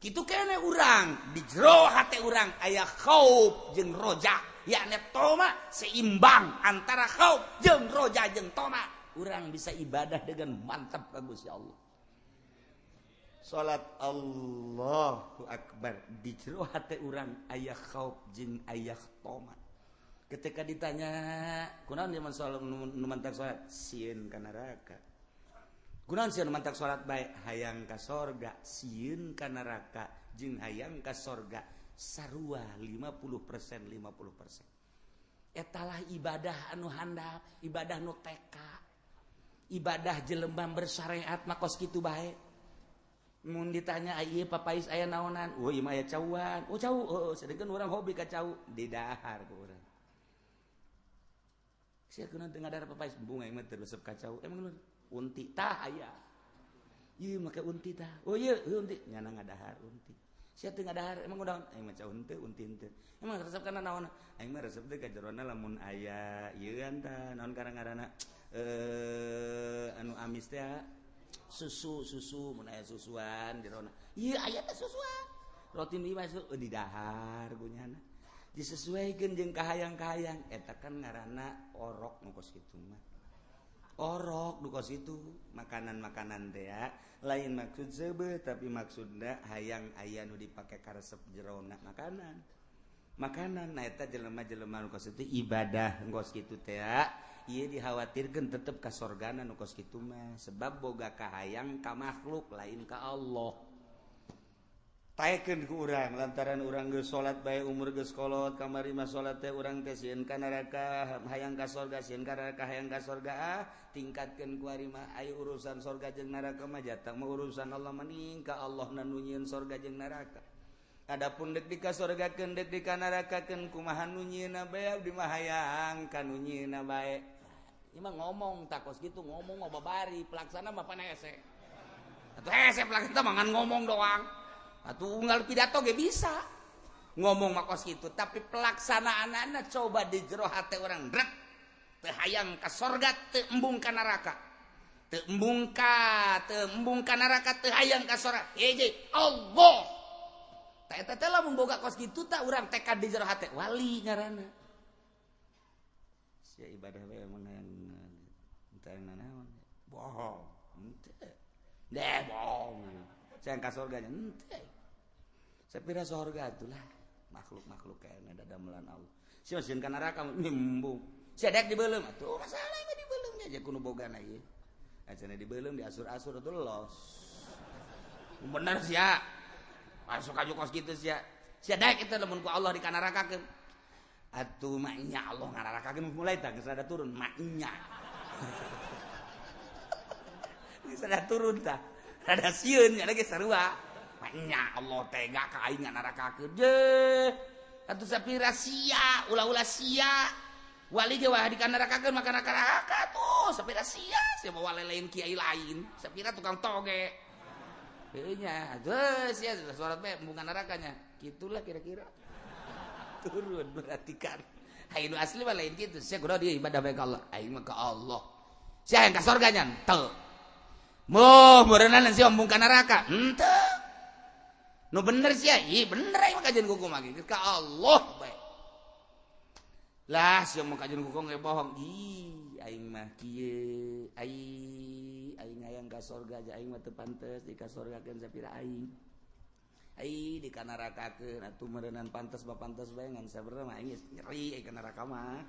Kitu kene urang di jero hate urang aya khauf jeung roja. Yakni toma seimbang antara khauf jeung roja jeung toma. Urang bisa ibadah dengan mantap ka Gusti Allah. Salat Allahu Akbar di jero hate urang aya khauf jeung aya tomat. Ketika ditanya kunaon zaman salat nu mantak salat sieun ka neraka. Kunaon sieun mantak salat bae hayang ka sorga, sieun ka neraka jeung hayang ka sorga sarua 50% 50%. Etalah ibadah anu handap, ibadah nu TK. Ibadah jelema bersyariat mah kos kitu bae. Mun ditanya ieu papais aya naonan, oh ieu mah aya cauan. Oh cau, oh sedengkeun urang hobi ka cau, didahar ku urang. Sia kunaon teu ngadahar papais, embung aing mah teu resep ka cau. Emang unti tah aya. Ieu make unti tah. Oh ieu unti, nyana ngadahar unti. Sia teu ngadahar, emang udah aing mah cau henteu, unti henteu. Emang resep kana naon? Aing mah resep teh ka jerona lamun aya ieu tah, naon karang-ngaranna anu amis teh susu susu mun aya susuan jerona. Ieu aya teh susuan. Roti nu ieu masuk didahar gunyana. Disesuaikeun jeung kahayang-kahayang eta kan ngaranna orok nu kos kitu mah. Orok nu kos itu makanan-makanan teh lain maksud seubeuh tapi maksudna hayang aya nu dipake karesep jerona makanan. Makanan nah eta jelema-jelema nu kos itu ibadah kos kitu teh ieu dikhawatirkeun tetep ka sorgana nu kos kitu mah sebab boga kahayang ka makhluk lain ka Allah. Taekeun ku urang lantaran urang geus salat bae umur geus kolot kamari mah salat teh urang teh sieun ka neraka hayang ka sorga sieun ka neraka hayang ka sorga ah tingkatkeun ku ari mah aya urusan sorga jeung neraka mah jatah mah urusan Allah mending ka Allah nu nyieun sorga jeung neraka. Adapun dek di ka sorgakeun dek di ka nerakakeun kumaha nu nyieunna bae abdi mah hayang ka nu nyieunna bae. Ieu mah ngomong takos kitu ngomong mah babari pelaksana mah pan hese. Atuh hese pelaksana mah ngan ngomong doang. Atuh unggal pidato ge bisa ngomong mah kos kitu tapi pelaksanaanana coba di jero hate urang rek teu hayang ka sorga teu embung ka neraka teu embung ka neraka teu hayang ka sorga hiji Allah teh eta teh lamun boga kos kitu tah urang tekad di jero hate wali ngaranna sia ibadah we emang hayang teu nanaon bohong henteu deh bohong saya ka sorga nya henteu. Sapira sorga itulah makhluk-makhluk kayaknya dadamelan Allah. Sia sieun ka neraka nyembung. Sia dek dibeuleum atuh masalah mah dibeuleum nya aja kudu bogana ieu. Acana dibeuleum diasur-asur atuh los. Bener sia. Masuk aju kos kitu sia. Sia dek eta lamun ku Allah dikanarakakeun. Atuh maknya Allah ngararakakeun mulai tah geus rada turun maknya. Geus rada turun tah. Rada sieun nya lagi sarua. Maknya Allah tega ka aing ngararakakeun. Je. Atuh sapira sia, ulah-ulah sia. Wali ge wah dikanarakakeun maka neraka tuh sapira sia, sia bawa lain kiai lain, sapira tukang toge. Heuh nya, atuh sia suara teh embungan nerakanya. Gitulah kira-kira. Turun berarti kan. Hayu nu asli mah lain kitu. Sia kudu dia ibadah bae ka Allah. Aing mah ka Allah. Sia yang ka sorga nya henteu. Moh meureunana sia embung ka neraka. Henteu. Nu bener sia, ih bener aing mah kajian kuku mah ka Allah bae. Lah sia mah kajian kuku ge bohong. Ih aing mah kieu, aing hayang ka sorga aja aing mah teu pantes di ka sorgakeun sapira aing. Ai di ka nerakakeun atuh meureunnan pantes mah pantes bae ngan sabenerna mah aing geus nyeri ka neraka mah.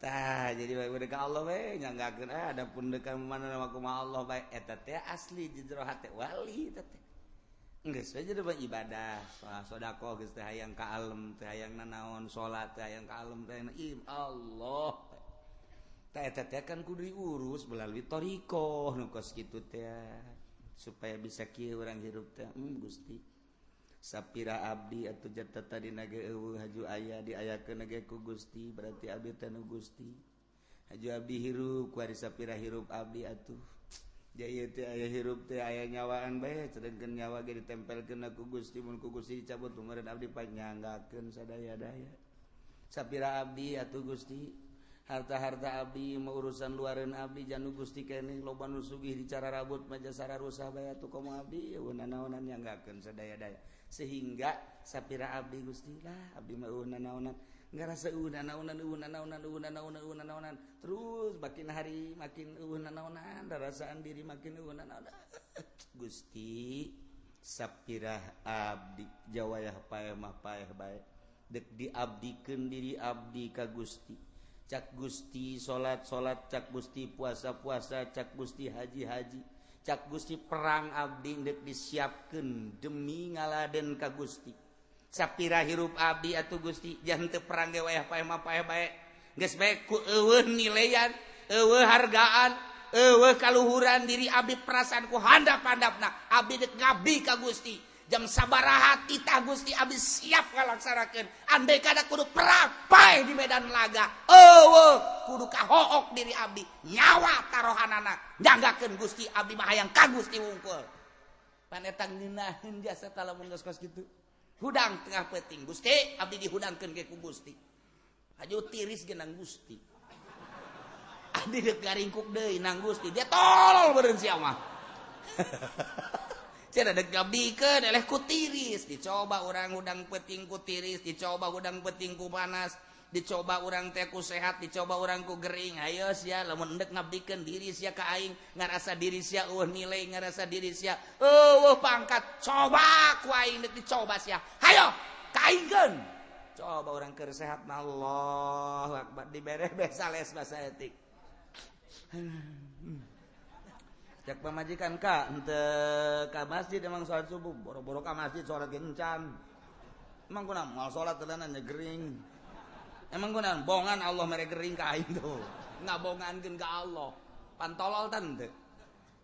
Tah jadi bae ka Allah we nyanggakeun ah adapun deuk mana mah kumaha Allah bae eta teh asli di jero hate wali eta teh. Geus we jadi ibadah, sedekah geus teh hayang ka alem, teh hayang nanaon, salat teh hayang ka alem teh hayang Allah. Tah eta teh kan kudu diurus melalui thariqah nu kos kitu teh supaya bisa kieu urang hirup teh Gusti. Sapira abdi atuh jata tadi nage eueuh haju aya diayakeun nage ku Gusti berarti abdi teh nu Gusti. Haju abdi hirup ku ari sapira hirup abdi atuh. Ja ieu teh aya hirup teh aya nyawaan bae sedengkeun nyawa ge ditempelkeun ku Gusti mun ku Gusti dicabut meureun abdi panyanggakeun sadaya-daya. Sapira abdi atuh Gusti harta-harta abdi mah urusan luareun abdi janu Gusti keneh loba nu sugih dicara rabut mah jasara rusah bae atuh komo abdi eueuh nanaonan nyanggakeun sadaya-daya. Sehingga sapira abdi Gusti lah abdi mah eueuh nanaonan Ngarasa eueuh nanaonan eueuh nanaonan eueuh nanaonan eueuh nanaonan terus makin hari makin eueuh nanaonan, rarasaan diri makin eueuh nanaonan. Gusti, sapirah abdi jawayah paeh mah paeh bae, dek diabdikeun diri abdi ka Gusti. Cak Gusti salat salat, cak Gusti puasa puasa, cak Gusti haji haji, cak Gusti perang, abdi dek disiapkeun demi ngaladen ka Gusti. Sapira hirup abdi atuh Gusti, jangan teu perang ge wayah paeh mah paeh bae. Geus bae ku eueuh nileyan, eueuh hargaan, eueuh kaluhuran diri abdi, perasaan ku handap-handapna abdi dek ngabdi ka Gusti. Jam sabaraha titah Gusti, abdi siap ngalaksanakeun. Andai kada kudu perang paeh di medan laga, eueuh kudu kahook diri abdi, nyawa tarohanana nyanggakeun Gusti. Abdi mah hayang ka Gusti wungkul. Pan eta ngeunaheun jasa lamun geus kos kitu. Hudang tengah peuting, Gusti abdi dihudangkeun ge ku Gusti. Hajo tiris ge nang Gusti, abdi dek garingkuk deui nang Gusti. Dia tolol beureun sia mah. Cenah dek ngabdikeun eleh ku tiris. Dicoba urang hudang peuting ku tiris, dicoba hudang peuting ku panas, dicoba urang teh ku sehat, dicoba urang ku gering. Ayo sia, lamun endek ngabdikeun diri sia ka aing, ngarasa diri sia eueuh nilai, ngarasa diri sia eueuh pangkat, coba ku aing dek dicoba sia. Hayo ka aingkeun. Coba urang keur sehat mah Allahu akbar, dibere sales bahasa etik. Cek pamajikan ka henteu ka masjid emang salat subuh, boro-boro ka masjid salat ge encan. Emang kunaon moal salat teuleunan gering. Emang kunaon bongan Allah mere gering ka aing tuh. Ngabongankeun ka Allah. Pantolol tante.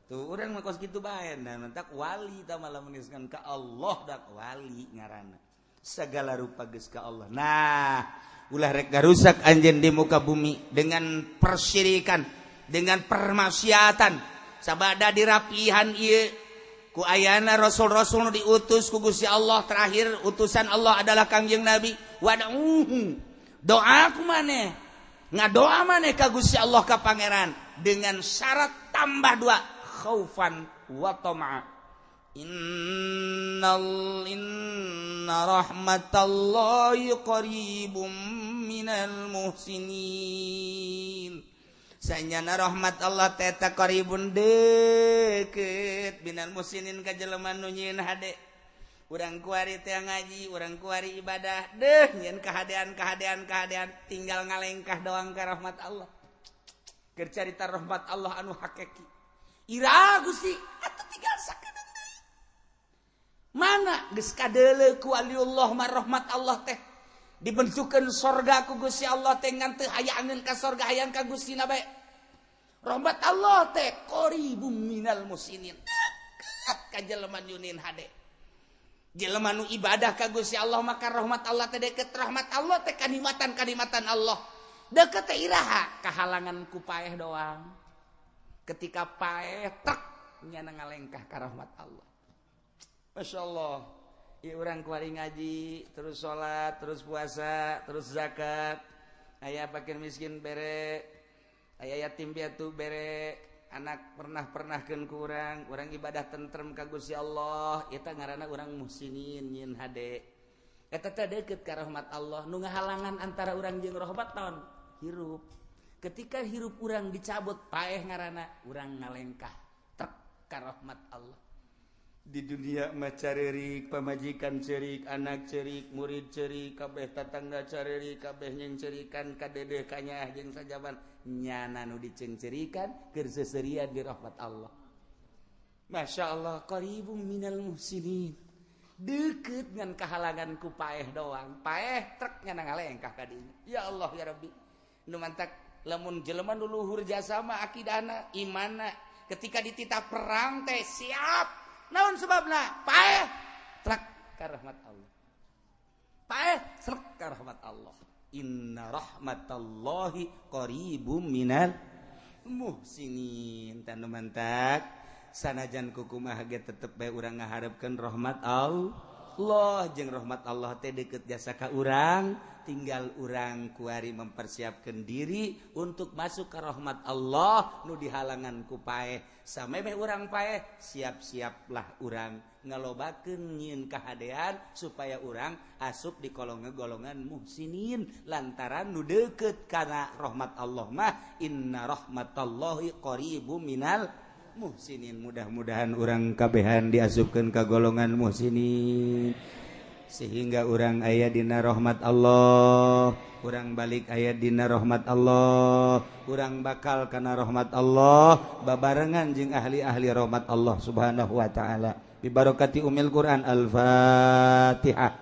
Tuh urang mah kos kitu bae, nah mentak wali tah malah meniskan ka Allah, dak wali ngaranna. Segala rupa geus ka Allah. Nah, ulah rek garusak anjeun di muka bumi dengan persyirikan, dengan permaksiatan. Sabada dirapihan ieu ku ayana rasul-rasul nu diutus ku Gusti Allah, terakhir utusan Allah adalah Kangjeng Nabi. Wad'uhu, doa ku maneh, ngadoa maneh ka Gusti Allah ka Pangeran dengan syarat tambah dua, khaufan wa tama'a. Innal inna rahmatallahi qaribum minal muhsinin. Sanyana rahmat Allah teh qaribun deket minal muhsinin ka jelema nu nyieun hade. Urang kuari teh ngaji, urang kuari ibadah, deh nyieun kahadean kahadean kahadean, tinggal ngalengkah doang ka rahmat Allah. Keur carita rahmat Allah anu hakiki. Ira Gusti atuh tinggal sakedeung deui. Mana geus kadeuleu ku waliullah mah rahmat Allah teh dibentukeun sorga ku Gusti Allah teh ngan teu hayangeun ka sorga, hayang ka Gustina bae. Rahmat Allah teh qaribum minal muhsinin, deket ka jelema nyieun hade. Jelema nu ibadah ka Gusti Allah maka rahmat Allah teh deket. Rahmat Allah teh kanikmatan-kanikmatan Allah deket teh iraha kahalangan ku paeh doang. Ketika paeh trek nyana ngalengkah ka rahmat Allah. Masya Allah. Ya urang kuari ngaji, terus sholat, terus puasa, terus zakat. Aya fakir miskin bere, aya yatim piatu bere, anak pernah-pernahkeun ku urang, urang ibadah tentrem ka Gusti Allah, eta ngaranna urang muhsinin nyieun hade. Eta teh deukeut ka rahmat Allah. Nu ngahalangan antara urang jeung rahmat naon? Hirup. Ketika hirup urang dicabut paeh ngaranna, urang ngalengkah trek ka rahmat Allah. Di dunia mah carerik, pamajikan cerik, anak cerik, murid cerik, kabeh tatangga carerik, kabeh nyengcerikan kadedeh kanyaah jeung sajaban, nyana nu diceungcerikan keur seserian di rahmat Allah. Masya Allah, qaribum minal muhsinin. Deket ngan kahalangan ku paeh doang. Paeh trek nyana ngalengkah ka dinya. Ya Allah ya Rabbi. Nu mantak lamun jelema nu luhur jasa mah akidahna, imanna, ketika dititah perang teh siap. Naon sebabna? Paeh trek ka rahmat Allah. Paeh trek ka rahmat Allah. Inna rahmatallahi qaribum minal muhsinin. Tanu mantak sanajan kukumaha ge tetep bae urang ngaharepkeun rahmat Allah. Allah jeung rahmat Allah teh deket jasa ka urang, tinggal urang kuari mempersiapkan diri untuk masuk ke rahmat Allah nu dihalangan ku paeh. Samemeh urang paeh, siap-siaplah urang ngalobakeun nyieun kahadean supaya urang asup di golongan muhsinin lantaran nu deket kana rahmat Allah mah inna rahmatallahi qaribum minal muhsinin. Mudah-mudahan urang kabehan diasupkeun ka golongan muhsinin sehingga urang aya dina rahmat Allah, urang balik aya dina rahmat Allah, urang bakal kana rahmat Allah babarengan jeung ahli-ahli rahmat Allah subhanahu wa ta'ala. Bibarakati umil Quran. Al-Fatihah.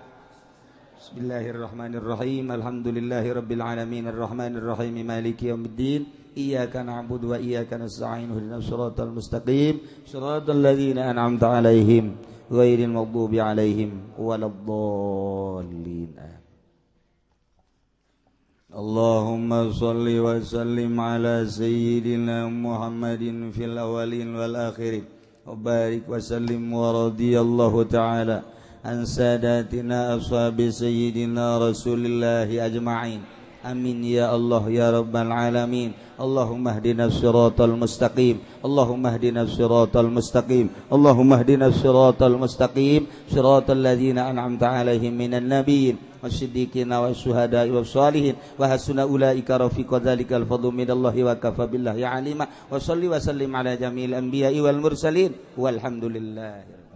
Bismillahirrahmanirrahim. Alhamdulillahirabbil alamin arrahmanirrahim maliki yaumiddin. Iyyaka na'budu wa iyyaka nasta'in ihdinas siratal mustaqim siratal ladzina an'amta 'alaihim ghairil maghdubi 'alaihim waladdallin. Allahumma shalli wa sallim ala sayyidina Muhammadin fil awwalin wal akhirin wa barik wa sallim wa radiyallahu ta'ala an sadatina ashabi sayyidina Rasulillahi ajma'in. Amin ya Allah ya Rabbal alamin. Allahumma ihdinas siratal mustaqim. Allahumma ihdinas siratal mustaqim. Allahumma ihdinas siratal mustaqim. Siratal ladzina an'amta 'alaihim minan nabiyyin wasiddiqina wasyuhada'i wassalihin wa hasuna ulaika rafiqa dzalikal fadlu minallahi wa kafa billahi alima. Wa shalli wa sallim ala jami'il anbiya'i wal mursalin walhamdulillah.